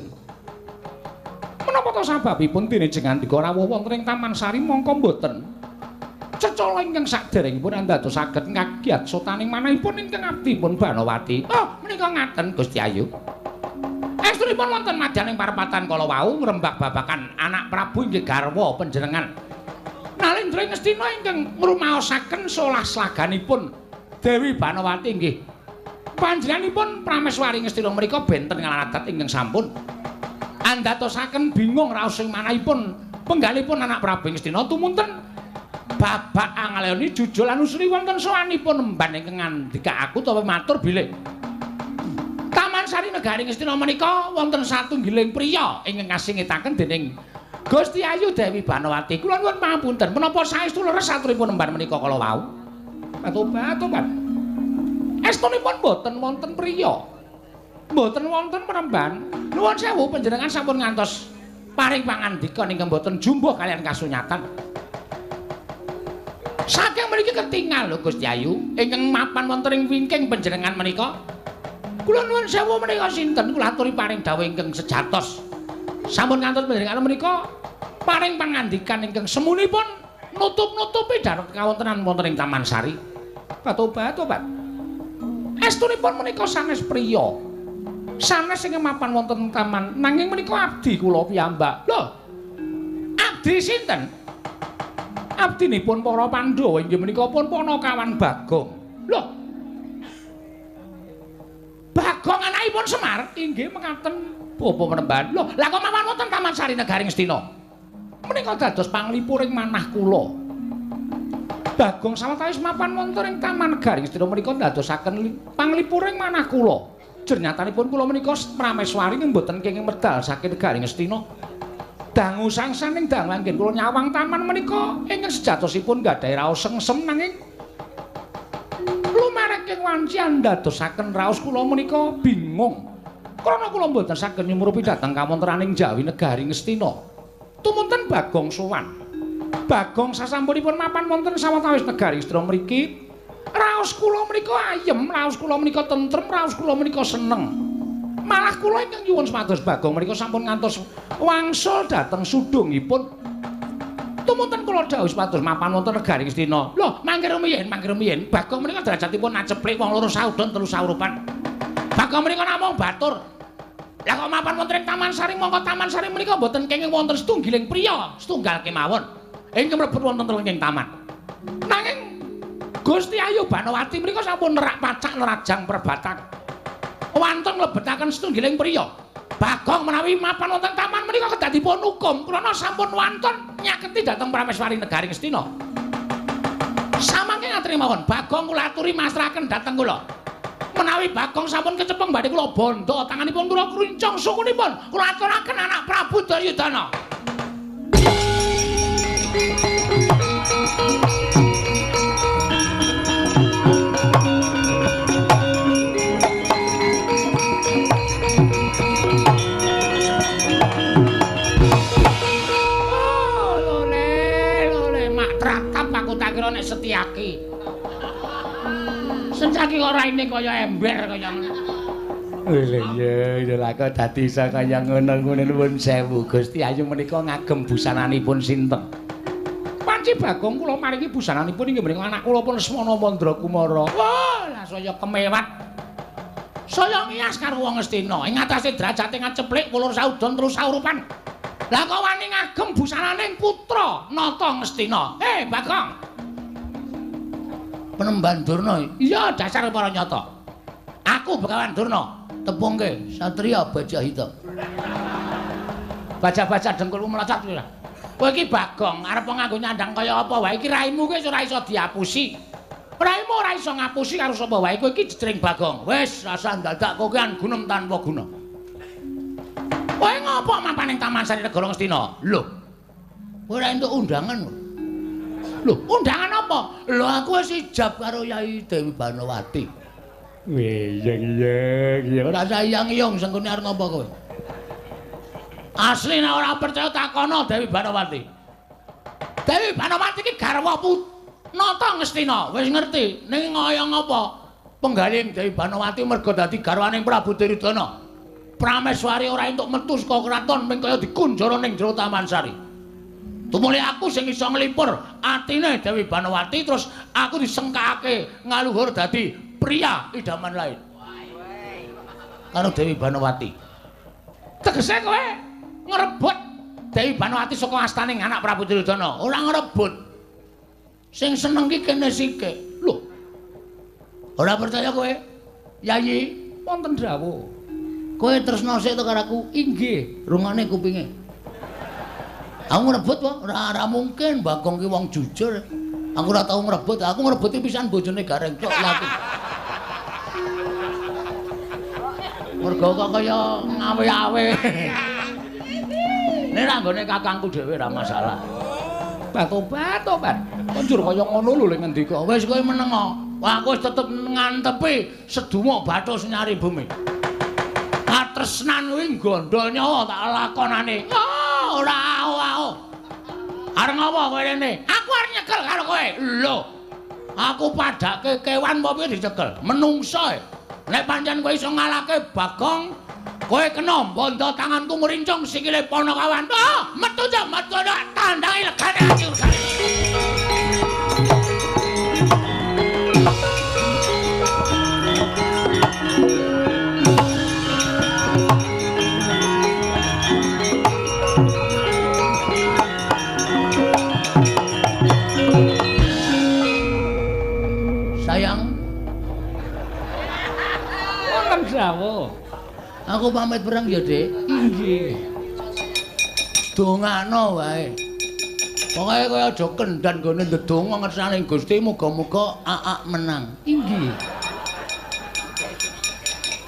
[SPEAKER 3] Menapa to sababipun dene jengandika rawuh wonten ing Taman Sari mongko mboten cecala ingkang saderengipun andadosaken kagiat sotaning manahipun ingkang abdipun Banowati. Oh, menika ngaten Gusti Ayu. Estunipun wonten madyaning parepatan kala wau ngrembak babakan anak Prabu inggih garwa panjenengan Nalendra Ngastina ingkang ngrumaosaken solah slaganipun Dewi Banowati nggih. Panjenenganipun Prameswari Ngastina menika benten ngaladat ingkang sampun andhatosaken bingung raos ing manahipun penggalipun anak Prabu Ngastina tumunten babak angaleni jujul anusri wonten sowanipun emban ingkang ngandika aku utawa matur bilih Taman Sari Negari Ngastina menika wonten satunggiling priya ingkang kasingitaken dening Gusti Ayu Dewi Banowati. Kula nuwun pangapunten menapa saestu leres aturipun emban menika kala wau? Tobat-tobat. Estunipun boten wonten priya. Mboten wonten peremban. Nuwun sewu panjenengan sampun ngantos paring pangandika ingkang boten jumbuh kalian kasunyatan. Saking mriki ketingal lho Gusti Ayu ingkang mapan wonten ing wingking panjenengan menika. Kula nuwun sewu menika sinten kula aturi paring dawuh ingkang sejatos. Sampun ngantos panjenengan menika paring pangandikan ingkang semunipun nutup-nutupi dhateng kawontenan wonten ing Taman Sari. Tobat-tobat. Estunipun menika sanes priya. Sanes ingkang mapan wonten taman nanging menika abdi kula piyambak. Lho. Abdi sinten? Abdinipun para Pandhawa inggih menika pun Panakawan Bagong. Lho. Bagong anakipun Semar inggih mekaten Bapak Penemban. Lho, lah kok mapan wonten Taman Sari Negari Ngastina? Menika dados panglipuring manah kula. Bagong sawetawis mapan wonten ing Taman Negari Ngastina menika ndadosaken panglipuring manah kula. Jernyatanipun kula menika prameswari mboten kenging medal saking Negari Ngastina. Dangu sangsaning dangu anggen kula nyawang taman menika ingkang sejatosipun gadhahi raos sengsem nanging lumareking wanci andadosaken raos kula menika bingung. Krana kula mboten saged nyumurupi dhateng kawontenaning Jawi Negari Ngastina. Tumunten Bagong sowan.
[SPEAKER 2] Bagong sasampunipun mapan wonten sawetawis negari Ngastina mriki, raos kula menika ayem, raos kula menika tentrem, raos kula menika seneng. Malah kula ingkang nyuwun supados Bagong menika sampun ngantos wangsul dhateng sudungipun. Tumunten kula dawuh supados mapan wonten negari Ngastina. Lho, mangke rumiyin, Bagong menika derajatipun aceplik wong loro saudon telu saurupan. Bagong menika namung batur. Lah kok mapan wonten ing Taman Sari, mongko Taman Sari menika mboten kenging wonten setunggiling priya, setunggal kemawon ingkang mlebet wonten ing taman. Nanging Gusti Ayu Banowati menika sampun nerak pacak nerajang perbatan. Wantun nglebetaken setunggiling priya. Bagong menawi mapan wonten taman menika kedah dipun hukum krana sampun wantun nyaketi dhateng Prameswari negari Ngastina. Samangke ngaturi mawon, Bagong kula aturi masrahaken dhateng kula. Menawi Bagong sampun kecepeng badhe kula bondo tanganipun kula kruncung sukunipun kula aturaken anak Prabu Duryudana. Oh, lole, lole, mak tratap aku tak kira nek Setyaki. Setyaki kok raine kaya ember kaya ngono.
[SPEAKER 3] Lha iya, lha kok dadi iso kaya ngono ngono nuwun sewu. Gusti Ayu menika ngagem busananipun sinten?
[SPEAKER 2] Panci Bagong kula maringi busananipun inggih menika anak kula pun Lesmana Mandrakumara. Wah, lah saya kemewat. Saya ngiyas karo wong Ngastina. Ing atase derajate ngaceplik wulur saudon terus saurupan. Lah kok wani ngagem busananing putra Nata Ngastina. Hei Bagong. Penemban Durna. Iya, dasar para nyata. Aku Begawan Durna. Tepungke Satria Baja Hitam. Baja-baja dengkulmu melocot kuwi. Kowe iki Bagong arep nganggo nyandang kaya apa wae iki raimu kuwi ora iso diapusi. Raimu ora iso ngapusi karo sapa wae. Kowe iki jejering Bagong. Wis rasa ndadak kokean gunem tanpa guna. Kowe ngopo mapan ning Taman Sari Negara Ngastina? Lho. Kowe ora entuk undangan. Lho, undangan apa? Lho aku wis ijab karo Yai Dewi Banowati.
[SPEAKER 3] Wih, iya iya.
[SPEAKER 2] Ora sayang iyong sengkune arep napa kowe? Asli nek ora percaya takono Dewi Banowati. Dewi Banowati iki garwa Nata Ngastina, wis ngerti ning kaya ngapa penggaling Dewi Banowati merga dadi garwaning Prabu Duryudana. Prameswari ora entuk metu saka kraton ming kaya dikunjara ning jero Taman Sari. Tumuli aku sing iso nglipur atine Dewi Banowati terus aku disengkake ngaluhur dadi pria idaman lain. Karo Dewi Banowati. Tegese kowe ngrebut Dewi Banowati saka astaning anak Prabu Duryudana. Ora ngrebut. Sing seneng ki kene sike. Lho. Ora percaya kowe? Yayi,
[SPEAKER 3] wonten dawuh.
[SPEAKER 2] Kowe tresna sik to karo aku?
[SPEAKER 3] Inggih,
[SPEAKER 2] rungane kupinge. Aku ngrebut wae, ora mungkin Bagong ki wong jujur. Aku ora tau ngrebut, aku ngrebuti pisan bojone Gareng tok lagi. Mergo kok kaya ngawe-awe. Nek ra nggone kakangku dhewe ora masalah.
[SPEAKER 3] Tobat, tobat. Konjur kaya ngono lho lek ngendika.
[SPEAKER 2] Wis kowe meneng. Aku wis tetep ngantepi sedumuk bathuk nyari bumi. Katresnan kuwi gondol nyawa tak lakonane. Oh, ora ao-ao. Arep ngopo kowe rene? Aku arep nyekel karo kowe. Lho. Aku padake kewan apa piye dicekel? Menungso e. Nek pancen kowe iso ngalahke Bagong, kowe kena bondo tanganku mrincung sikile Panakawan. Oh, metu ja, metu nek tandangi legane ati urgane. Sayang.
[SPEAKER 3] Wonten dawuh.
[SPEAKER 2] Aku pamit perang ya, Dik.
[SPEAKER 3] Inggih.
[SPEAKER 2] Dongakno wae. Pokoke kowe aja kendhan nggone ndedonga ngersane Gusti muga-muga aak menang.
[SPEAKER 3] Inggih.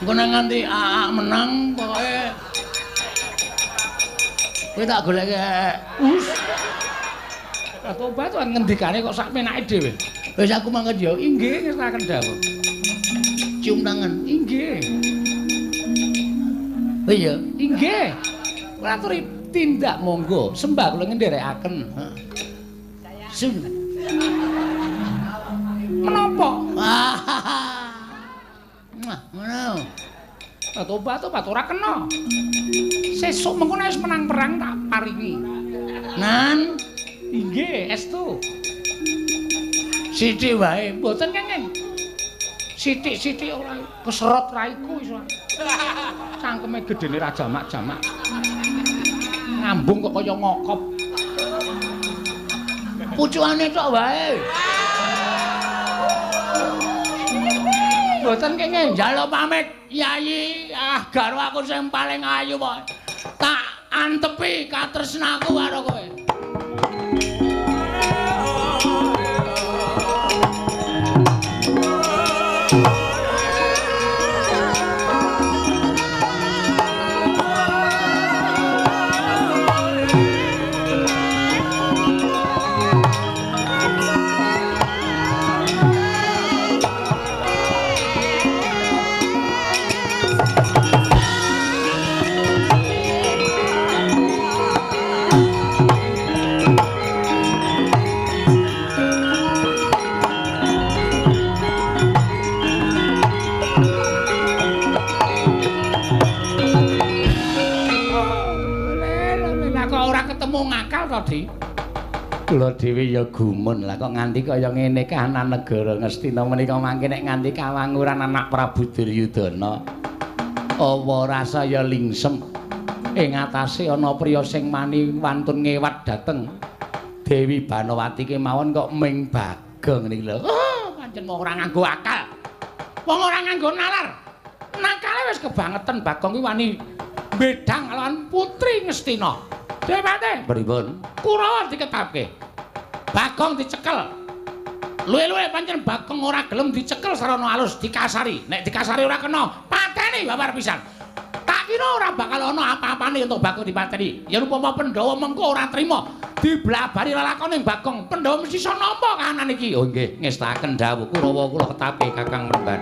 [SPEAKER 2] Engko nek nganti aak menang pokoke kowe tak goleki.
[SPEAKER 3] Us. Tobat ngendikane kok sak penake dhewe.
[SPEAKER 2] Wis aku mangkat ya.
[SPEAKER 3] Inggih, ngersakaken dawuh.
[SPEAKER 2] Cium tangan.
[SPEAKER 3] Inggih.
[SPEAKER 2] Oh iya,
[SPEAKER 3] inggih. Kula aturi tindak monggo, sembah kula ngendherekaken. Sun.
[SPEAKER 2] Menapa?
[SPEAKER 3] Ngono.
[SPEAKER 2] Tobat-tobat ora kena. Sesuk mengko nek wis menang perang tak paringi.
[SPEAKER 3] Nan,
[SPEAKER 2] inggih, estu.
[SPEAKER 3] Sithik wae,
[SPEAKER 2] mboten kenging. Sithik-sithik ora keserot raiku iso. Cangkeme gedene ra jamak-jamak. Ngambung kok kaya ngokop.
[SPEAKER 3] Pucukane tok wae.
[SPEAKER 2] Mboten kenging.
[SPEAKER 3] Njaluk pamit, Yayi. Ah, garwa aku sing paling ayu kok. Tak antepi katresnaku karo kowe.
[SPEAKER 2] Kula dhewe ya gumun lah kok nganti kaya ngene kahanan negara Ngastina menika mangke nek nganti kawanguran anak Prabu Duryudana apa rasa ya lingsem ing atase ana priya sing mani wantun ngewat dhateng Dewi Banowati kemawon kok ming Bagong niki lho. Oh, pancen wong ora nganggo akal. Wong ora nganggo nalar. Nakale wis kebangetan Bagong kuwi wani bedang lawan putri Ngastina. Dewate
[SPEAKER 1] pripun?
[SPEAKER 2] Kurawa diketapke. Bagong dicekel. Luwe-luwe pancen Bagong ora gelem dicekel sarana alus dikasari. Nek dikasari ora kena, pateni babar pisan. Tak kira ora bakal ana apa-apane untuk Bagong dipateni. Yen upama Pandhawa mengko ora trima, diblabari lelakone Bagong, Pandhawa mesti iso nampa kahanan iki.
[SPEAKER 1] Oh nggih, ngestaken dawuh Kurawa kula ketapke Kakang Mremban.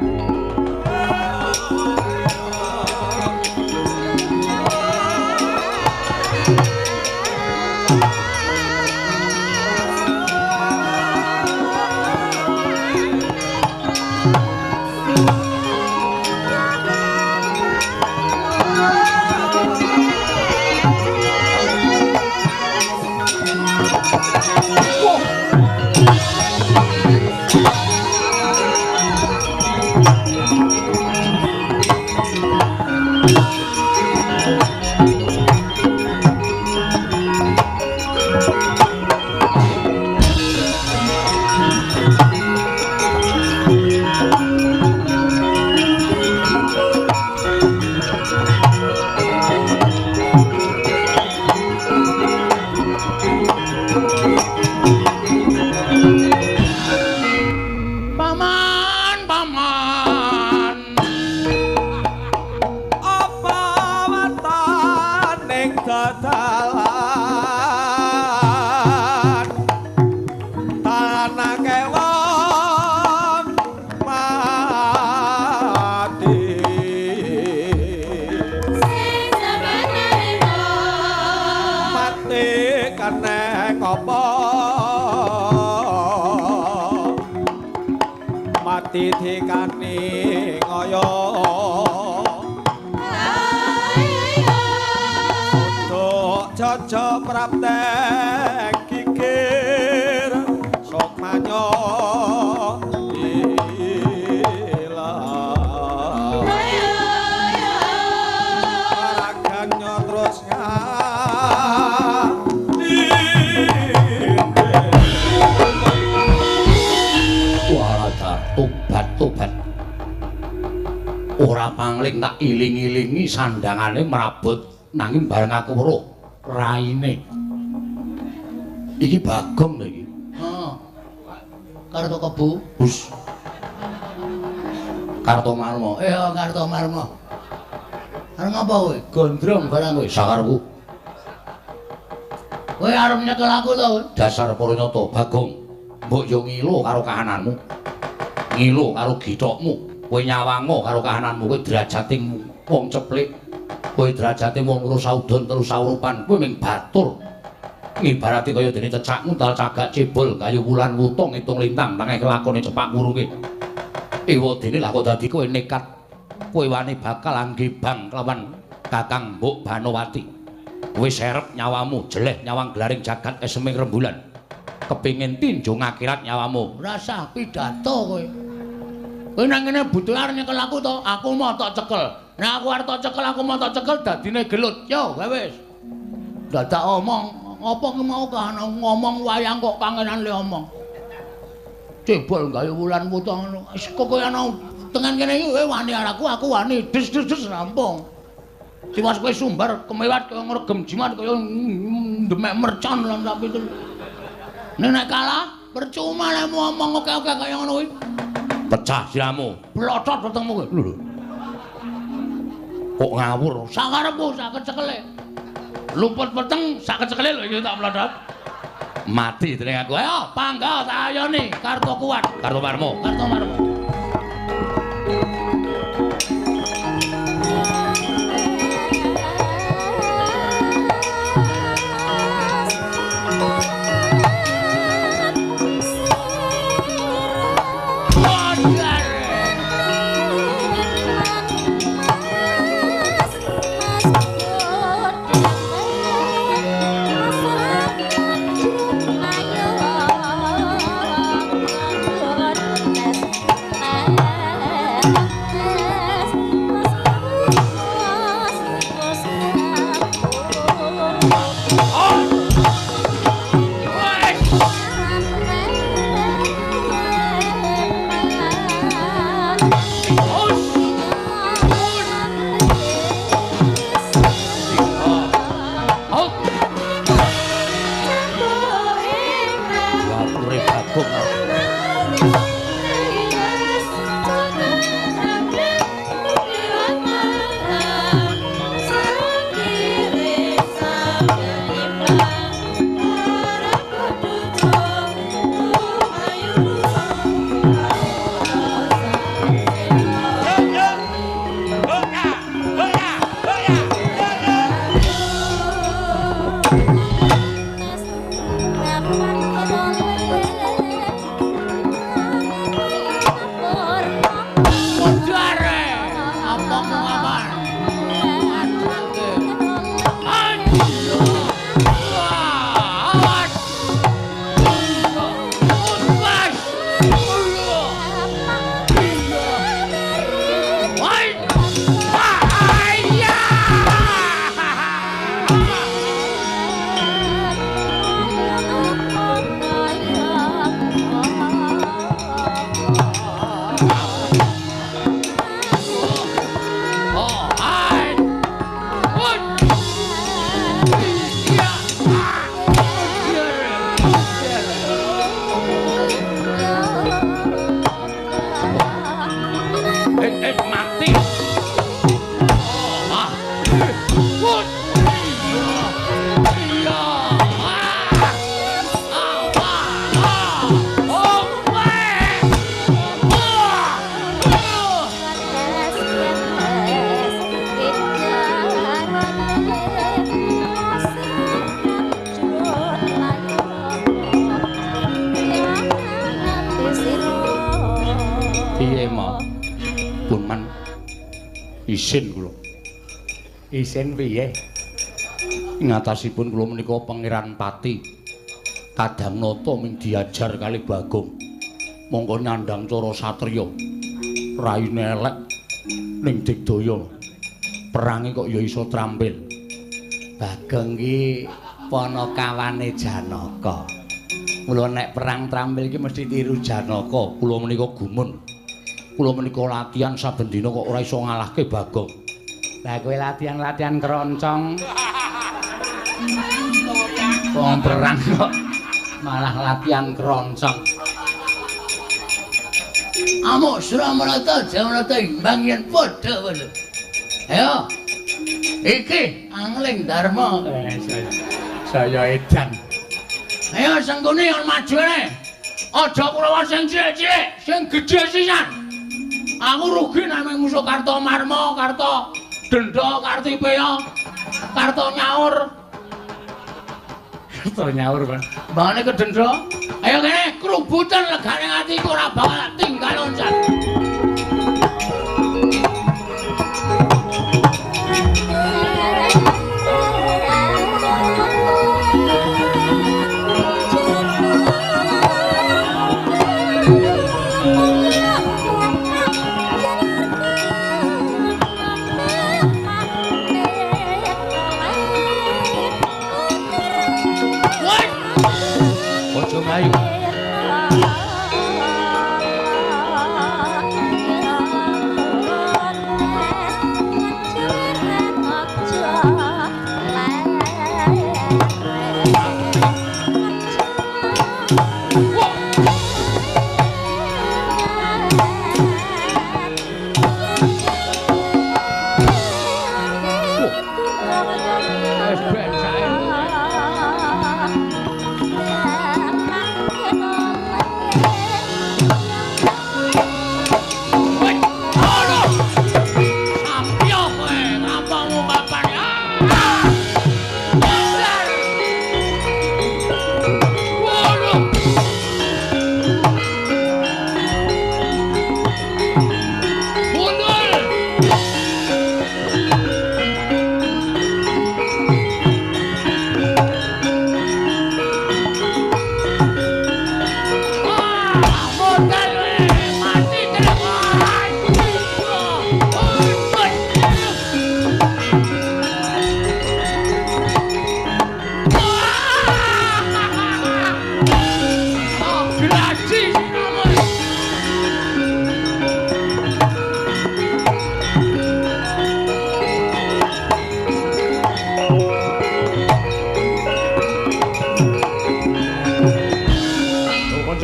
[SPEAKER 1] Pangling tak iling-ilingi sandangane mrabut nanging bareng aku weruh raine. Iki Bagong lho iki.
[SPEAKER 3] Heeh. Karto Kebu.
[SPEAKER 1] Hus. Kartomarma.
[SPEAKER 3] Iya, Kartomarma. Arep ngapa kowe? Gondrong barang kowe.
[SPEAKER 1] Sakarepku.
[SPEAKER 3] Kowe arep nyekel aku to?
[SPEAKER 1] Dasar para nyata Bagong. Mbok yo ngilo karo kahananmu. Ngilo karo githokmu. Kowe nyawango karo kahananmu, kowe derajate wong ceplik, kowe derajate wong loro saudon telu saurupan, kowe ming batur. Ngibarate kaya dene cecak nguntal cagak cebol kayu wulan wutung ngitung lintang tangeh kelakone cepak wurunge. Ewa dene lah kok dadi kowe nekat. Kowe wani bakal anggebang kelawan Kakang Mbok Banowati. Wis serep nyawamu, jeleh nyawang glaring jagat eseming rembulan. Kepingin tinjung akhirat nyawamu.
[SPEAKER 3] Rasah pidato kowe. Kowe nang ngene butuh arep nyekel aku to, aku mau tok cekel. Nek aku arep tok cekel, aku mau tok cekel dadine gelut. Yo, wis. Dadak omong, apa ki mau kan ngomong wayang kok kangenan le omong. Cebol gawe wulan wutung ngono. Wis kok kowe ana tengen kene iki kowe wani aku, aku wani. Des des des rampung. Tiwas kowe sumbar kemewat kaya ngregem jimat kaya ndemek mercon lan sak pitu. Nek kalah percuma lek ngomong oke-oke kaya ngono kuwi.
[SPEAKER 1] Pecah siramu,
[SPEAKER 3] blotot wetengmu kowe.
[SPEAKER 1] Lho. Kok ngawur?
[SPEAKER 3] Sakarepku sak kecekele. Luput weteng sak kecekele lho iki tak blotot.
[SPEAKER 1] Mati dening aku.
[SPEAKER 3] Ayo panggah tak ayoni Karto kuat.
[SPEAKER 1] Kartomarmo.
[SPEAKER 3] Kartomarmo.
[SPEAKER 1] Isin kula.
[SPEAKER 2] Isin piye?
[SPEAKER 1] Ing atasipun kula menika Pangeran Pati. Kadang nata ming diajar kali Bagong. Monggo nyandang cara satriya. Raine elek ning digdaya. Perange kok ya iso trampil.
[SPEAKER 2] Bagong ki panakawane Janaka. Mula nek perang trampil ki mesti tiru
[SPEAKER 1] Janaka. Kula menika gumun. Kula menika latihan saben dina kok ora iso ngalahke Bagong.
[SPEAKER 2] Lah kowe latihan-latihan keroncong. Wong perang kok malah latihan keroncong.
[SPEAKER 3] Amuk Suramarata Jamarata imbang yen padha padha. Ayo. Iki Angling Darma.
[SPEAKER 2] Saya edan.
[SPEAKER 3] Ayo Sengkuni on maju rene. Aja kulawan sing cilik-cilik, sing gedhe sisan. Aku rugi nek musuh Kartomarmo, Karto Denda, Kartipeya, Karto Nyaur. To nyaur, Pak. Mbane kedendra. Ayo kene krubutan legane atiku ora bakal tinggal loncat.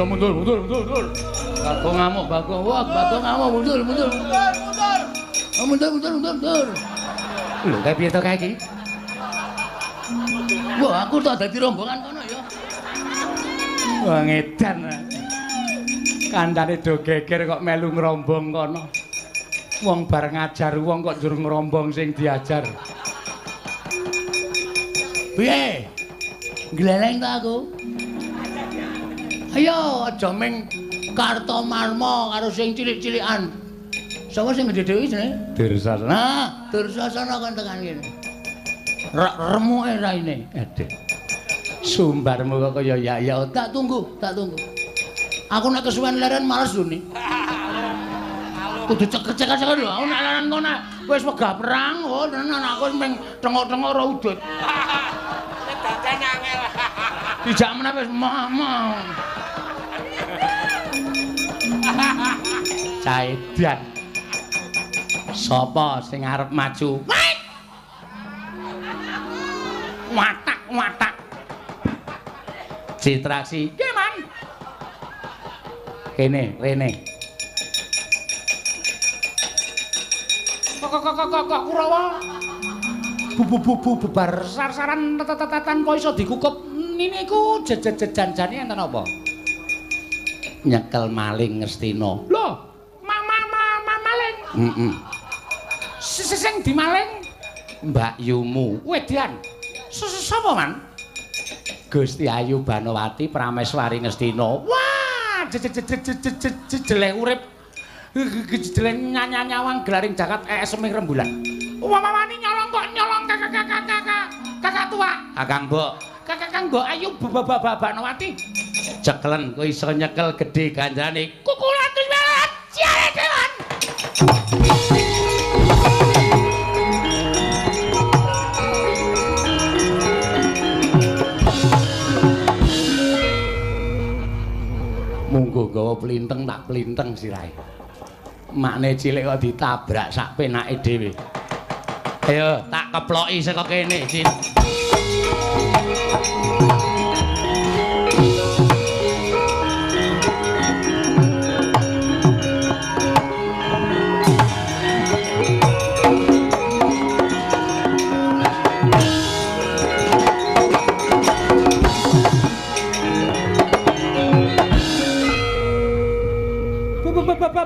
[SPEAKER 3] Mundur, mundur, mundur, mundur. Bagong ngamuk, Bagong. Wah, Bagong ngamuk, mundur, mundur. Mundur, mundur. Mundur, mundur, mundur, mundur. Lho, kae piye to kae iki? Wah, aku tak dadi rombongan kono ya.
[SPEAKER 2] Wah, ngedan. Kandhane do geger kok melu ngrombong kono. Wong bar ngajar wong kok njur ngrombong sing diajar.
[SPEAKER 3] Piye? Gleleng ta aku? Ayo aja ming Kartomarma karo sing cilik-cilikan. Sapa sing gedhe dhewe jenenge?
[SPEAKER 2] Dursasana.
[SPEAKER 3] Nah, Dursasana kon tekan kene. Rek remuke raine.
[SPEAKER 2] Aduh. Sumbarmu kok kaya ya ya.
[SPEAKER 3] Tak tunggu, tak tunggu. Aku nek kesuwen leren males lho ni. Kudu cek-cek-cek lho. Aku nek leren kono wis wegah perang, oh tenan aku ming tengok-tengok ora udut.
[SPEAKER 4] Nek dandan angel.
[SPEAKER 3] Dijak meneh wis mah.
[SPEAKER 2] Caedan. Sapa sing arep maju? Watak watak. Citraksi. Nggih, Man. Kene, rene.
[SPEAKER 3] Kok kok kok kok Kurawa. Bu bubar sar-saran tetetatan kok iso dikukup niku jejejan-jane enten apa?
[SPEAKER 2] Nyekel maling Ngastina.
[SPEAKER 3] Lho, maling.
[SPEAKER 2] Heeh.
[SPEAKER 3] Sing dimaling
[SPEAKER 2] Mbak Yumu.
[SPEAKER 3] Wedan. Sapa, Man?
[SPEAKER 2] Gusti Ayu Banowati Prameswari Ngastina.
[SPEAKER 3] Wah, jeleh urip. Jeleh nyawang gelaring jagat esming rembulan. Wawani nyolong kok nyolong kakak tua.
[SPEAKER 2] Kakang Mbok.
[SPEAKER 3] Kakang Mbok Ayu Banowati.
[SPEAKER 2] Cekelen kowe iso nyekel gedhe ganjarane.
[SPEAKER 3] Kukulan terus banget. Siare dewan.
[SPEAKER 2] Munggo gawa plinteng tak plinteng sirahe. Makne cilik kok ditabrak sak penake dhewe. Ayo tak keploki saka kene, Cin.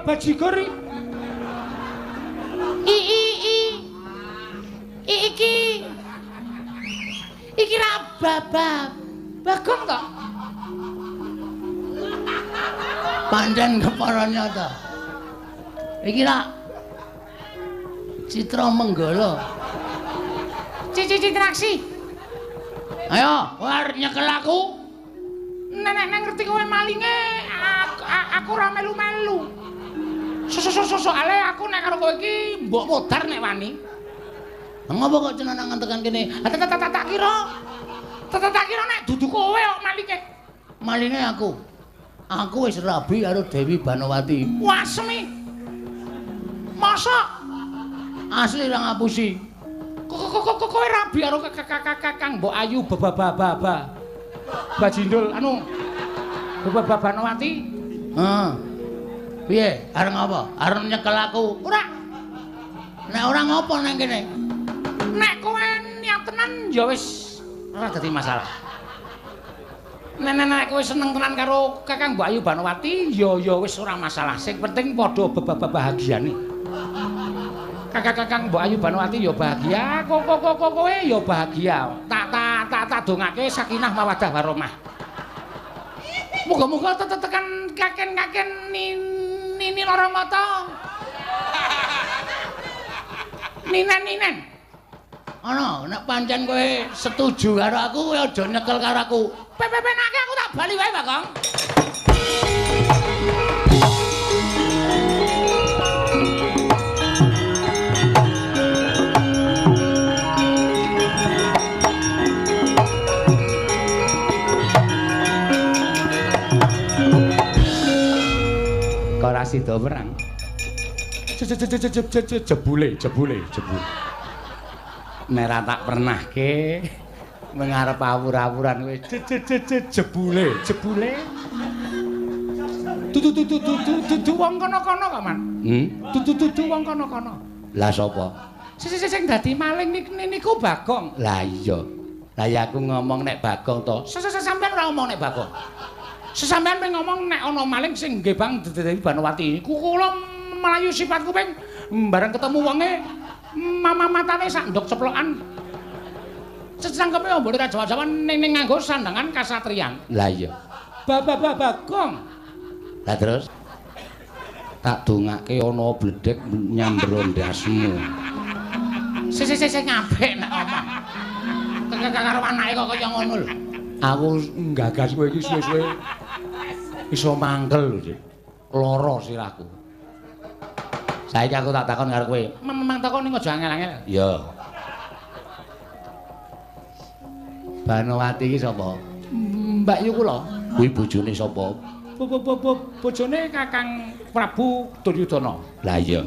[SPEAKER 3] Bajigur iki iki ra babab Bagong to? Pancen kepara nyata. Iki lak Citra Menggala. Cici Citraksi. Ayo, kowe arep nyekel aku. Nek ngerti kowe malinge, aku ora melu-melu. Soale aku nek karo kowe iki mbok modar nek wani. Ngopo kok cenanangan tekan kene? Tak kira. Tak kira nek dudu kowe kok malinge. Malinge aku. Aku wis rabi karo Dewi Banowati. Wasmi. Mosok asli ra ngapusi. Kok kowe rabi karo Kakang Mbok Ayu bababa. Bajindul anu Bababa Banowati. Heeh. Piye? Arep ngapa? Arep nyekel aku? Ora. Nek ora ngopo nang kene? Nek kowe niat tenan ya wis ora dadi masalah. Nek kowe seneng tenan karo Kakang Mbok Ayu Banowati ya ya wis ora masalah. Sing penting padha bahagiane. Kakang Mbok Ayu Banowati ya bahagia, kowe ya bahagia. Tak dongake sakinah mawaddah warahmah. Muga-muga tetekan kaken-kaken nini lara mata. Ninen-ninen. Ana, nek pancen kowe setuju karo aku, kowe aja nyekel karo aku. Pepenake aku tak bali wae, Bagong. Ora sida perang. Jebule, jebule, jebule. Nek ra tak pernahke mengarep awur-awuran kowe jebule, jebule. Dudu wong kono-kono kok, Man. Dudu wong kono-kono. Lah sapa? Sing dadi maling niku Bagong. Lah iya. Lah ya aku ngomong nek Bagong to. Sampeyan ora ngomong nek Bagong. Sesampeyan ping ngomong nek ana maling sing nggih Bang Dewi Banowati. Kula mlayu sifatku ping bareng ketemu wonge mama matane sak ndok ceplokan. Cecangkeme ombone ra jawa-jawa ning nganggo sandangan kasatriyan. Lah iya. Bagong. Lah terus tak dongake ana bledhek nyamber ndasmu. Sing apik nek omong. Karo anake kok kaya ngono lho. Aku nggagas kowe iki suwe-suwe iso mangkel lho, Dik. Lara sirahku. Saiki aku tak takon karo kowe. Memang takon ning aja angel-angel. Iya. Banowati iki sapa? Mbak Yu kula. Kuwi bojone sapa? Bojone Kakang Prabu Duryudana. Lah iya.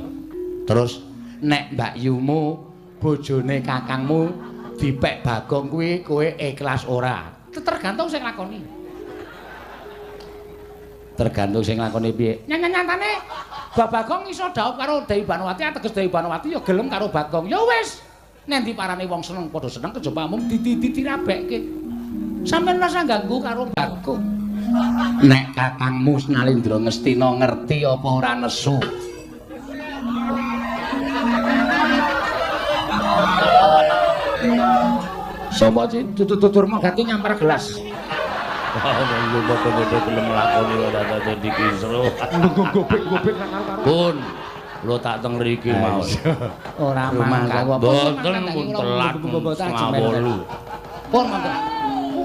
[SPEAKER 3] Terus nek Mbak Yumu bojone kakangmu dipek Bagong kuwi kowe ikhlas ora? Tergantung sing lakoni. Tergantung sing lakoni piye? Nyatane Bagong iso dhaup karo Dewi Banowati, ateges Dewi Banowati ya gelem karo Bagong. Ya wis, nek ndi parane wong seneng padha seneng kejaba mung ditirabekke. Sampeyan rasa ganggu karo Bagong. Nek kakangmu Nalindra Ngastina ngerti apa ora nesu? Sapa sih tutur Durmagati nyampar gelas. Wong padha-padha gelem lakoni ora dadi kisruh. Gobek-gobek karo. Pun, kula tak teng mriki mawon. Ora mangkat. Mboten pun telat 7:30. Pun monggo.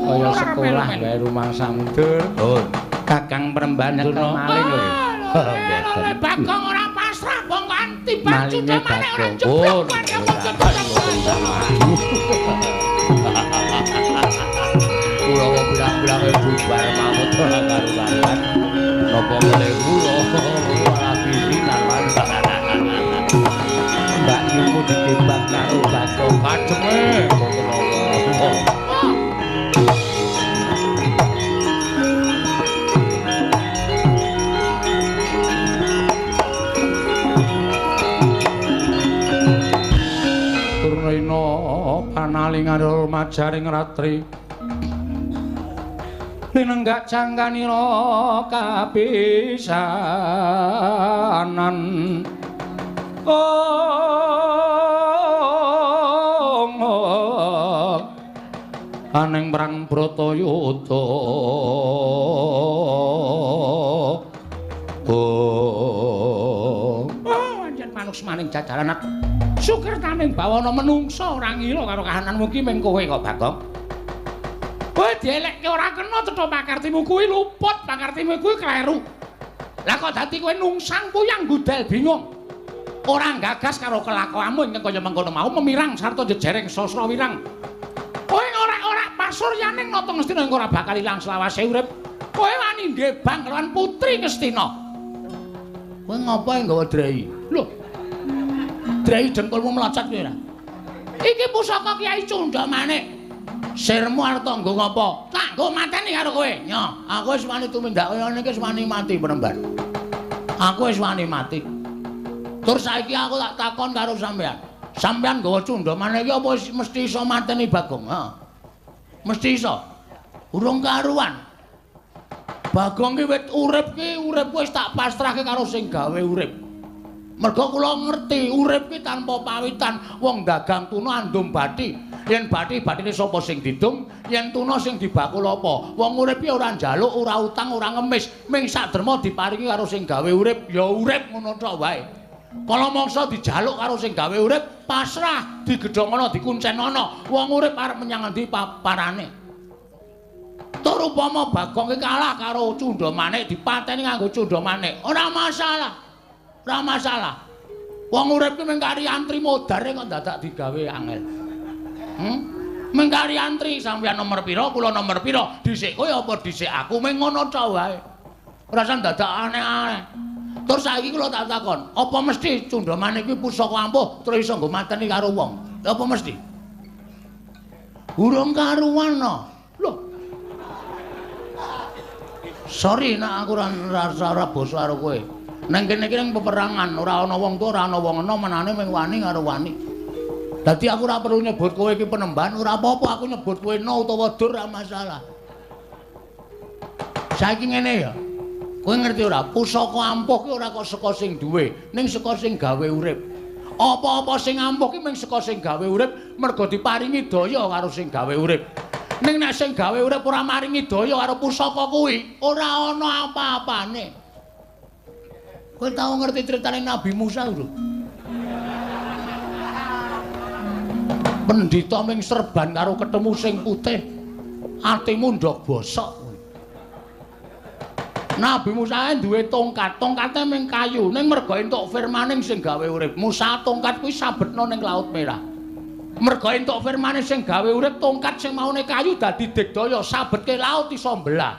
[SPEAKER 3] Kaya sekolah wae rumangsamu, Dur. Pun. Kakang Premban Durna maling lho. Mboten. Bagong ora pasrah bongkoan tiba cuda maneh ora jeblok. Kula wong pirang-pirange bubar mawon ora karuan. Napa mulih kula ora kisinan Mbak Yumu dikembang karo Bagong kajenge mboten apa. Turnaina panalingan majaring ratri linenggak cangkanira kapisanan. Ong
[SPEAKER 1] Aning perang Bratayuda. Oh, pancen manuksmaning jajaran sukertaning bawana menungsa ora ngira karo kahananmu ki ming kowe kok Bagong. Kowe dielekke ora kena cetha pakartimu kuwi luput, pakartimu kuwi kleru. Lah kok dadi kowe nungsang puyang budal bingung. Ora gagas karo kelakuanmu ingkang kaya mengkono mau memirang sarta jejereng sasra wirang. Kowe ora-ora pasuryaning Nata Ngastina ing ora bakal ilang selawase urip. Kowe wani ndebang kelawan putri Ngastina.
[SPEAKER 3] Kowe ngopo nggawa drei? Lho. Drei dengkulmu mlocot kowe ora? Iki pusaka Kyai Cundha Manik. Sirmu arep nggo ngopo? Tak nggo mateni karo kowe. Nyo, aku wis wani tumindak kaya ngene iki wis wani mati penemban. Aku wis wani mati. Terus saiki aku tak takon karo sampean. Sampean nggawa Cundha Manik iki apa mesti iso mateni Bagong? Ha. Mesti iso. Urung karuan. Bagong ki wit urip ki urip wis tak pasrahke karo sing gawe urip. Mergo kula ngerti urip ki tanpa pawitan, wong dagang tuna andum bathi. Yen bathi bathine sapa sing didum, yen tuna sing dibakul apa? Wong urip ki ora njaluk, ora utang, ora ngemis, ming sak derma diparingi karo sing gawe urip, ya urip ngono tok wae. Kala mangsa dijaluk karo sing gawe urip, pasrah, digedhongono, dikuncenono. Wong urip arep menyang endi paparane? Tur upama Bagong ki kalah karo Cundha Manik, dipateni nganggo Cundha Manik, ora masalah. Ora masalah. Wong urip ki mung kari antri modare kok dadak digawe angel. Mung kari antri sampeyan nomor pira, kula nomor pira, dhisik kowe apa dhisik aku, mung ngono tok wae. Ora usah dadak aneh-aneh. Terus saiki kula tak takon, apa mesti Cundha Manik kuwi pusaka ampuh terus iso nggo mateni karo wong? Apa mesti? Urung karuan no. Lho. Sorry nek aku ora basa karo kowe. Nang kene iki ning peperangan, ora ana wong tuwa, ora ana wong enom, menane mung wani karo wani. Dadi aku ora perlu nyebut kowe iki penemban, ora apa-apa aku nyebut kowe no utawa dur ora masalah. Saiki ngene ya. Kowe ngerti ora? Pusaka ampuh ki ora kok saka sing duwe, ning saka sing gawe urip. Apa-apa sing ampuh ki mung saka sing gawe urip, mergo diparingi daya karo sing gawe urip. Ning nek sing gawe urip ora maringi daya karo pusaka kuwi, ora ana apa-apane. Kowe tau ngerti critane Nabi Musa lho? Pendhita ming serban karo ketemu sing putih, atimu ndok bosok. Nabi Musa duwe tongkat, tongkate ming kayu, ning merga entuk firmaning sing gawe urip. Musa tongkat kuwi sabetno ning Laut Merah. Merga entuk firmane sing gawe urip, tongkat sing maune kayu dadi digdaya, sabetke laut iso mbelah.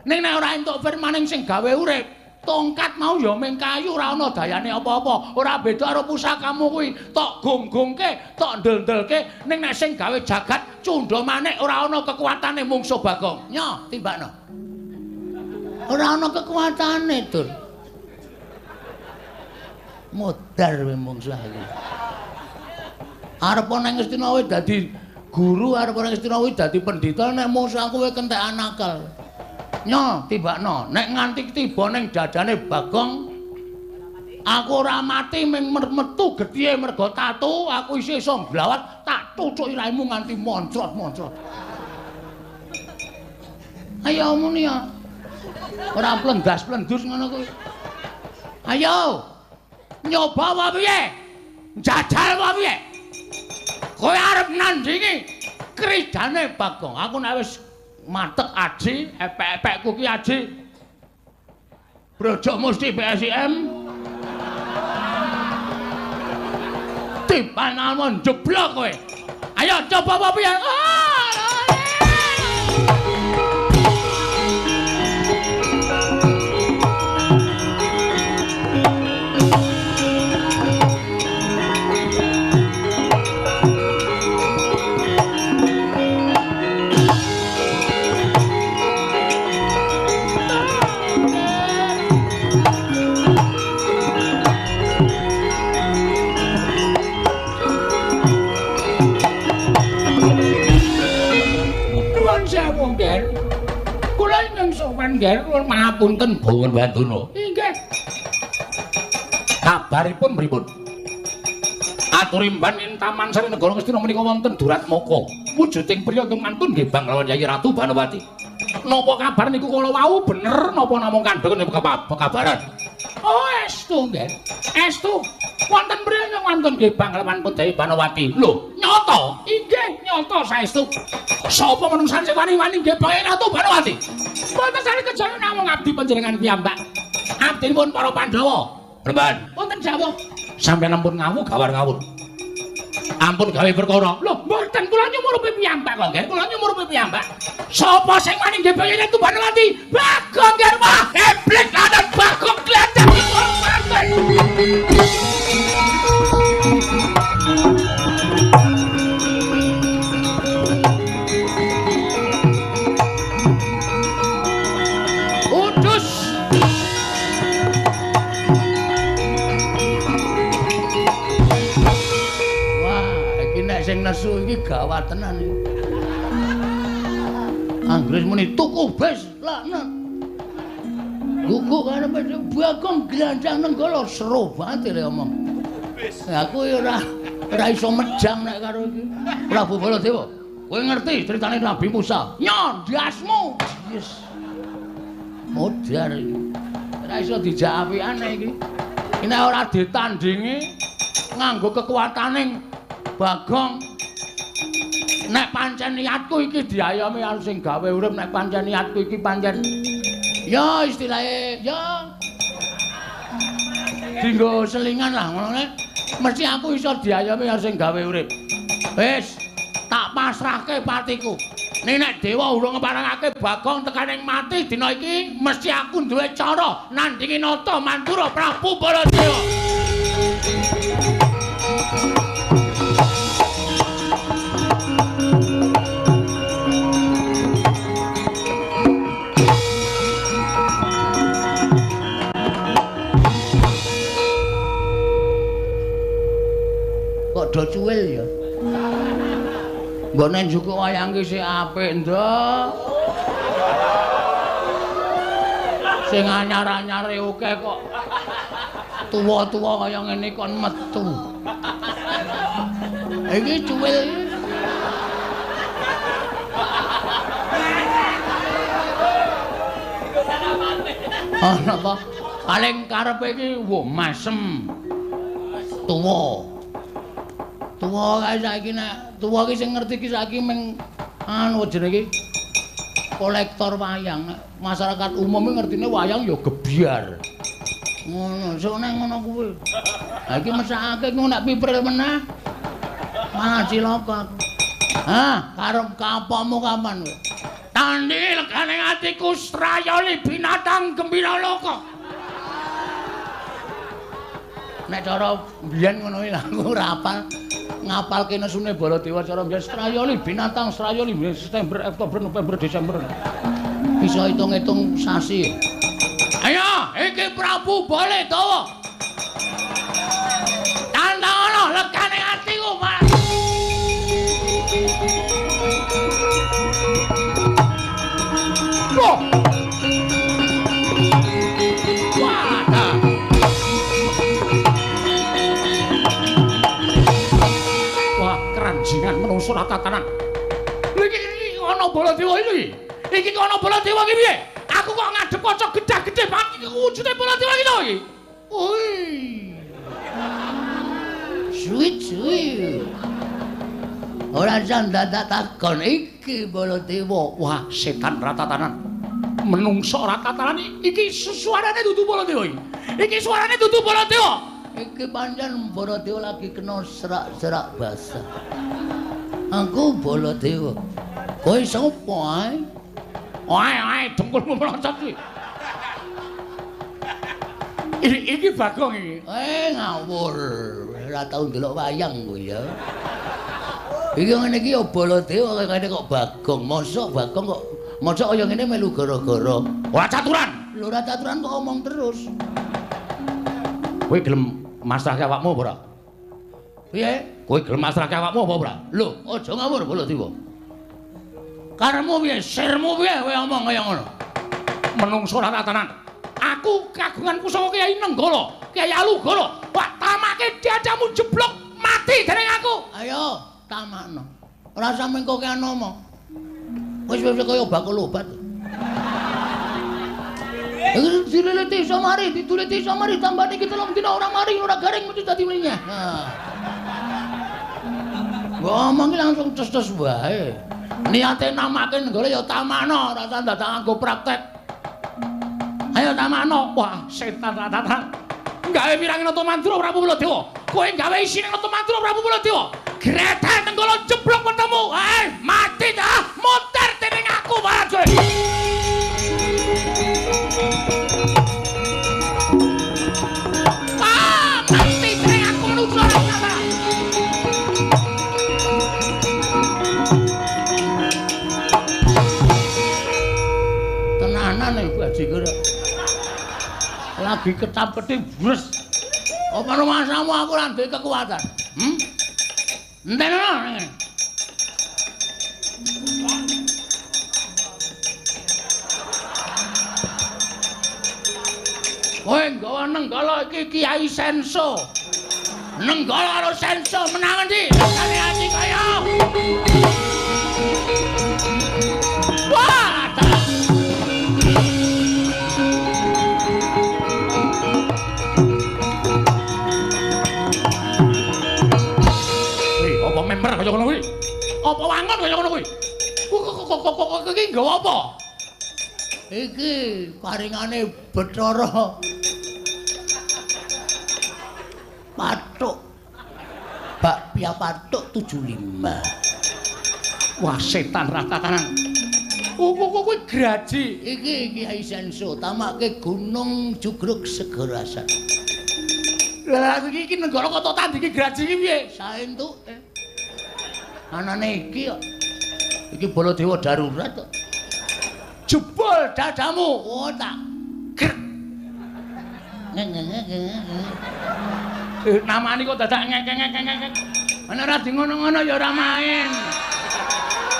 [SPEAKER 3] Ning nek ora entuk firmaning sing gawe urip, tongkat mau ya ming kayu, ora ana dayane apa-apa. Ora beda karo pusakamu kuwi, tok gonggongke, tok ndel-ndelke, ning nek sing gawe jagat Cundha Manik ora ana kekuatane mungsuh Bagong. Nyo, timbakno. Ora ana kekuatane, Dur. Modar kowe mungsuh iki. Arep nang Ngastina kowe dadi guru, arep nang Ngastina kowe dadi pendhita, nek mungsuh kowe kentekan akal. Nyo, tibakno. Nek nganti tiba ning dadane Bagong, aku ora mati ming metu getihe mergo tatu, aku isih iso mblawat, tak tucuki raimu nganti moncrot-moncrot. Ayo muni ya. Ora plendas-plendus ngono kuwi. Ayo. Nyoba apa piye? Njajal apa piye? Kowe arep nandingi kridane Bagong. Aku nek wis matek aji, epek-epekku ki aji. Brojok mesti PSIM. Tiban almon jeblok kowe. Ayo coba apa piye? Nggih, kula mahapunten Bawan Wandana. Inggih. Kabaripun pripun? Aturimban ing Taman Sari Negara Ngastina menika wonten Duratmaka.
[SPEAKER 2] Wujuding priya ingkang mantun nggih banglawan Yayi Ratu Banowati. Napa kabar niku kala wau bener napa namung kandhane pekabaran? Oh, estu nggih. Estu. Wonten priya ingkang mantun nggih banglawan Dewi Banowati. Lho, nyata? Inggih, nyata saestu. Sapa menungsan sing wani-wani nggih bang Ratu Banowati? Mboten sane kejawi namung abdi panjenengan piyambak. Abdinipun para Pandhawa. Remban. Wonten jawah. Sampeyan ampun ngawu gawar ngawur. Ampun gawe perkara. Lho, mboten kula nyumurupi piyambak kok nggih. Kula nyumurupi piyambak. Sapa sing wani nggih bang Ratu Banowati? Bagong Garwa. Eblik lanang Bagong glandhak Udus.
[SPEAKER 3] Wah, iki nek sing nesu iki gawat tenan iki. Anggris muni tuku bes laknat. Guguk karepe Bagong glandang Nenggala seru banget lek omong. Aku ya ora iso mejang nek karo iki. Prabu Baladewa, kowe ngerti critane Nabi Musa? Nyo, ndasmu. Yes. Modar iki. Ora iso dijak apikane iki. Nek ora ditandingi nganggo kekuatane Bagong. Nek pancen niatku iki diayomi karo sing gawe urip, nek pancen niatku iki pancen ya istilahnya ya dinggo selingan lah ngono nek mesti aku iso diayomi karo sing gawe urip. Wis, tak pasrahke patiku. Nek dewa urung ngeparengake Bagong tekaning mati dina iki, mesti aku duwe cara nandingi nata Mandura Prabu Baladewa. Kok do cuwil ya? Nggone njukuk wayang ki sik apik, Nduk. Sing anyar-anyare akeh kok tuwa-tuwa kaya ngene kon metu. Iki cuwil. Ana apa? Paling karepe iki wah masem. Tuwa. Tuwa kae saiki nek tuwa ki sing ngerti ki saiki meng anu jenenge iki kolektor wayang. Masyarakat umum ki ngertine wayang ya gebyar. Ngono, sok nek ngono kuwi. Ha iki mesakake ku nek pipril meneh malah cilaka aku. Hah, karep kapomu kapan kowe?
[SPEAKER 2] Tandingi legane atiku srayoli binatang gembira loka.
[SPEAKER 3] Nek cara mbiyen ngono iki aku ora hafal. Ngapalke nesune Baladewa cara mbiyen srayoli binatang srayoli September, Oktober, November, Desember. Bisa hitung-hitung sasi.
[SPEAKER 2] Ayo, iki Prabu Baladewa. Tandang legane atiku, Mas. Loh. Wadah. Wah, keranjingan menungso ora tatanan. Lha iki ana Baladewa iki. Iki kok ana Baladewa iki piye? Aku kok ngadep kaca gedhe-gedhe banget iki wujude Baladewa iki to iki.
[SPEAKER 3] Oi. Suwit suwit. Ora dadak takon iki Baladewa.
[SPEAKER 2] Wah, setan ratatanan. Menungso ratatanan iki suarane dudu Baladewa iki. Iki suarane dudu Baladewa.
[SPEAKER 3] Iki pancen Baladewa lagi kena serak-serak basah. Aku Baladewa. Kowe sapa ae?
[SPEAKER 2] Ae ae dengkulmu melocot iki. Iki Bagong iki.
[SPEAKER 3] Ngawur. Ora tau ndelok wayang kowe ya. Iki ngene iki ya Baladewa kene kok Bagong. Mosok Bagong kok mosok kaya ngene melu gara-gara.
[SPEAKER 2] Ora caturan.
[SPEAKER 3] Lho ora caturan kok omong terus.
[SPEAKER 2] Kowe gelem masrahke awakmu apa ora?
[SPEAKER 3] Piye?
[SPEAKER 2] Kowe gelem masrahke awakmu apa ora?
[SPEAKER 3] Lho, aja ngawur Baladewa. Karepmu piye? Sirmu piye kowe omong kaya ngono?
[SPEAKER 2] Menungso ora tatanan. Aku kagungan pusaka Kyai Nenggala, Kyai Alugoro. Wah, tamake dadamu jeblok mati dening aku.
[SPEAKER 3] Ayo, tamakno. Ora usah mengko kean omong. Wis wis kaya bakul obat. Iki dileleti iso mari, dituliti iso mari, tambah iki 3 dina ora mari, ora garing mesti dadi mlinyah. Nah. Ngomong iki langsung ces-ces wae. Niate namake nenggala ya tamano, ora usah dadak nganggo praktek. Ayo tamano.
[SPEAKER 2] Wah, setan ratatan. Gawe wirang Nata Mandura Prabu Baladewa. Kowe gawe isine Nata Mandura Prabu Baladewa. Grethe Nenggala jeblok wetemu. Mati dah, muter dening aku wae. Ah, mati dening aku menungso ratatan.
[SPEAKER 3] Tenanan e bajigur. Lagi ketap-ketip bres. Apa rumasamu aku ora duwe kekuatan? Entenono ngene. Kowe nggawa Nenggala iki Kiai Senso. Nenggala karo Senso menang endi? Rasane ati kaya. Wah,
[SPEAKER 2] member kaya ngono kuwi. Apa wangun kaya ngono kuwi? Kok iki nggawa apa?
[SPEAKER 3] Iki paringane Bathara Pathuk. Bakpia Pathuk 75.
[SPEAKER 2] Wah, setan ratatanan. Kuwi graji.
[SPEAKER 3] Iki Kiai Senso tamake Gunung Jugruk Segarasan.
[SPEAKER 2] Lah iki nenggala kok tandingi graji iki piye?
[SPEAKER 3] Saentuke. Anane iki kok. Iki Baladewa darurat kok. Jebol dadamu. Oh tak. Grek.
[SPEAKER 2] Namane kok dadak ngek-ngek-ngek.
[SPEAKER 3] Ana ora di ngono-ngono ya ora main.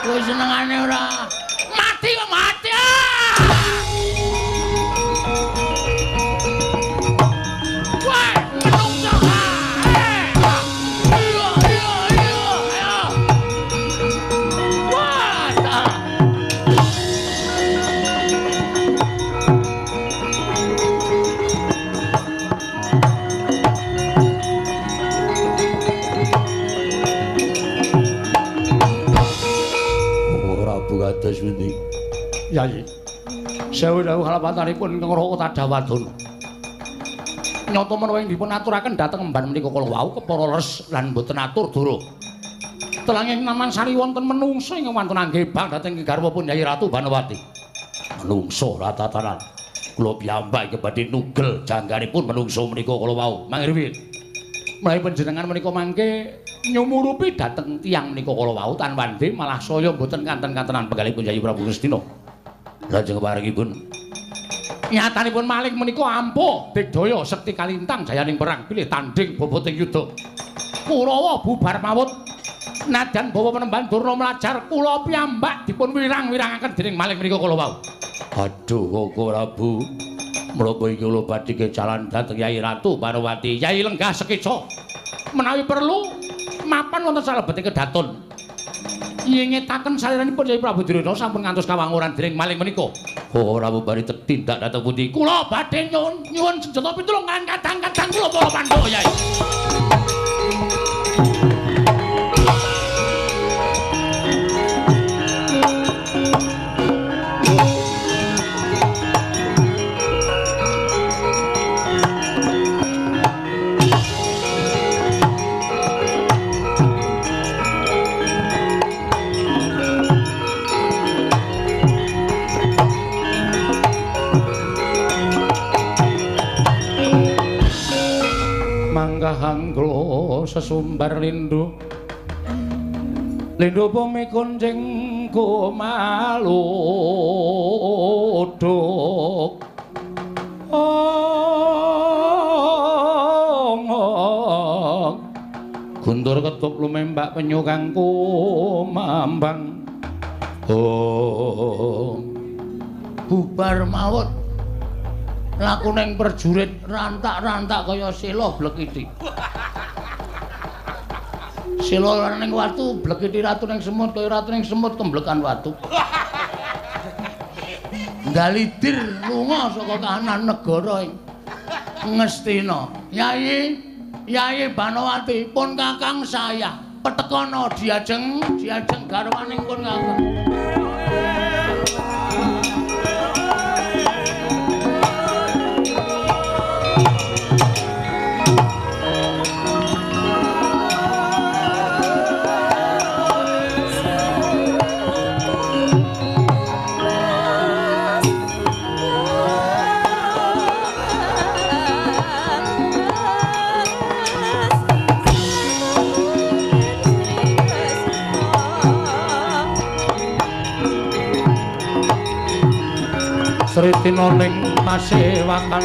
[SPEAKER 3] Kowe senengane ora.
[SPEAKER 2] Mati kok mati. Ah! Wah, menungso.
[SPEAKER 1] Kados pundi?
[SPEAKER 2] Yayi. Sewu dawuh kalapatanipun ingkang Raka Tadawadana. Nyata menawa ing dipun aturaken dhateng emban menika kala wau kepara leres lan boten atur dara. Telanging Taman Sari wonten menungsa ingkang wantun anggebang dhateng garwapun Yayi Ratu Banowati. Menungsa ratatanan. Kula piyambak iki badhe nugel jangganipun menungsa menika kala wau. Mangirwi. Menawi panjenengan menika mangke nyumurupi dhateng tiyang menika kala wau tan wande malah saya mboten kanten-kantenan penggalipun Yayi Prabu Ngastina. Lajeng paringipun nyatanipun maling menika ampuh digdaya sekti kalintang jayaning perang bilih tandhing boboting yuda. Kurawa bubar mawut nadyan bawa penemban Durna mlajar kula piyambak dipun wirang-wirangaken dening maling menika kala wau.
[SPEAKER 1] Aduh Koko Prabu, menapa iki kula badhe kecalan dhateng Yayi Ratu Parwati.
[SPEAKER 2] Yayi lenggah sekeca. Menawi perlu mapan wonten salebeting kedaton. Nyingetaken saliranipun Yayi Prabu Duryudana sampun ngantos kawanguran dening maling menika.
[SPEAKER 1] Oh Prabu bari tetindak dhateng pundi?
[SPEAKER 2] Kula badhe nyuwun senjata pitulung kan kadang-kadang kula para Pandhawa Yayi. Manggahanglo sesumbar lindu lindu bumi kunjing kumaluduk ong guntur ketup lumembak penyu kang kumambang oh
[SPEAKER 3] bubar mawut laku ning perjurit rantak-rantak kaya sela blekiti. Sila ning watu blekiti ratu ning semut kaya ratu ning semut kemblekan watu. Ndalidir lunga saka kahanan negara ing Ngastina. Yai, Yai Banowati pun kakang saya petekono diajeng, diajeng garwaning pun kakang. Sritina ning pasewakan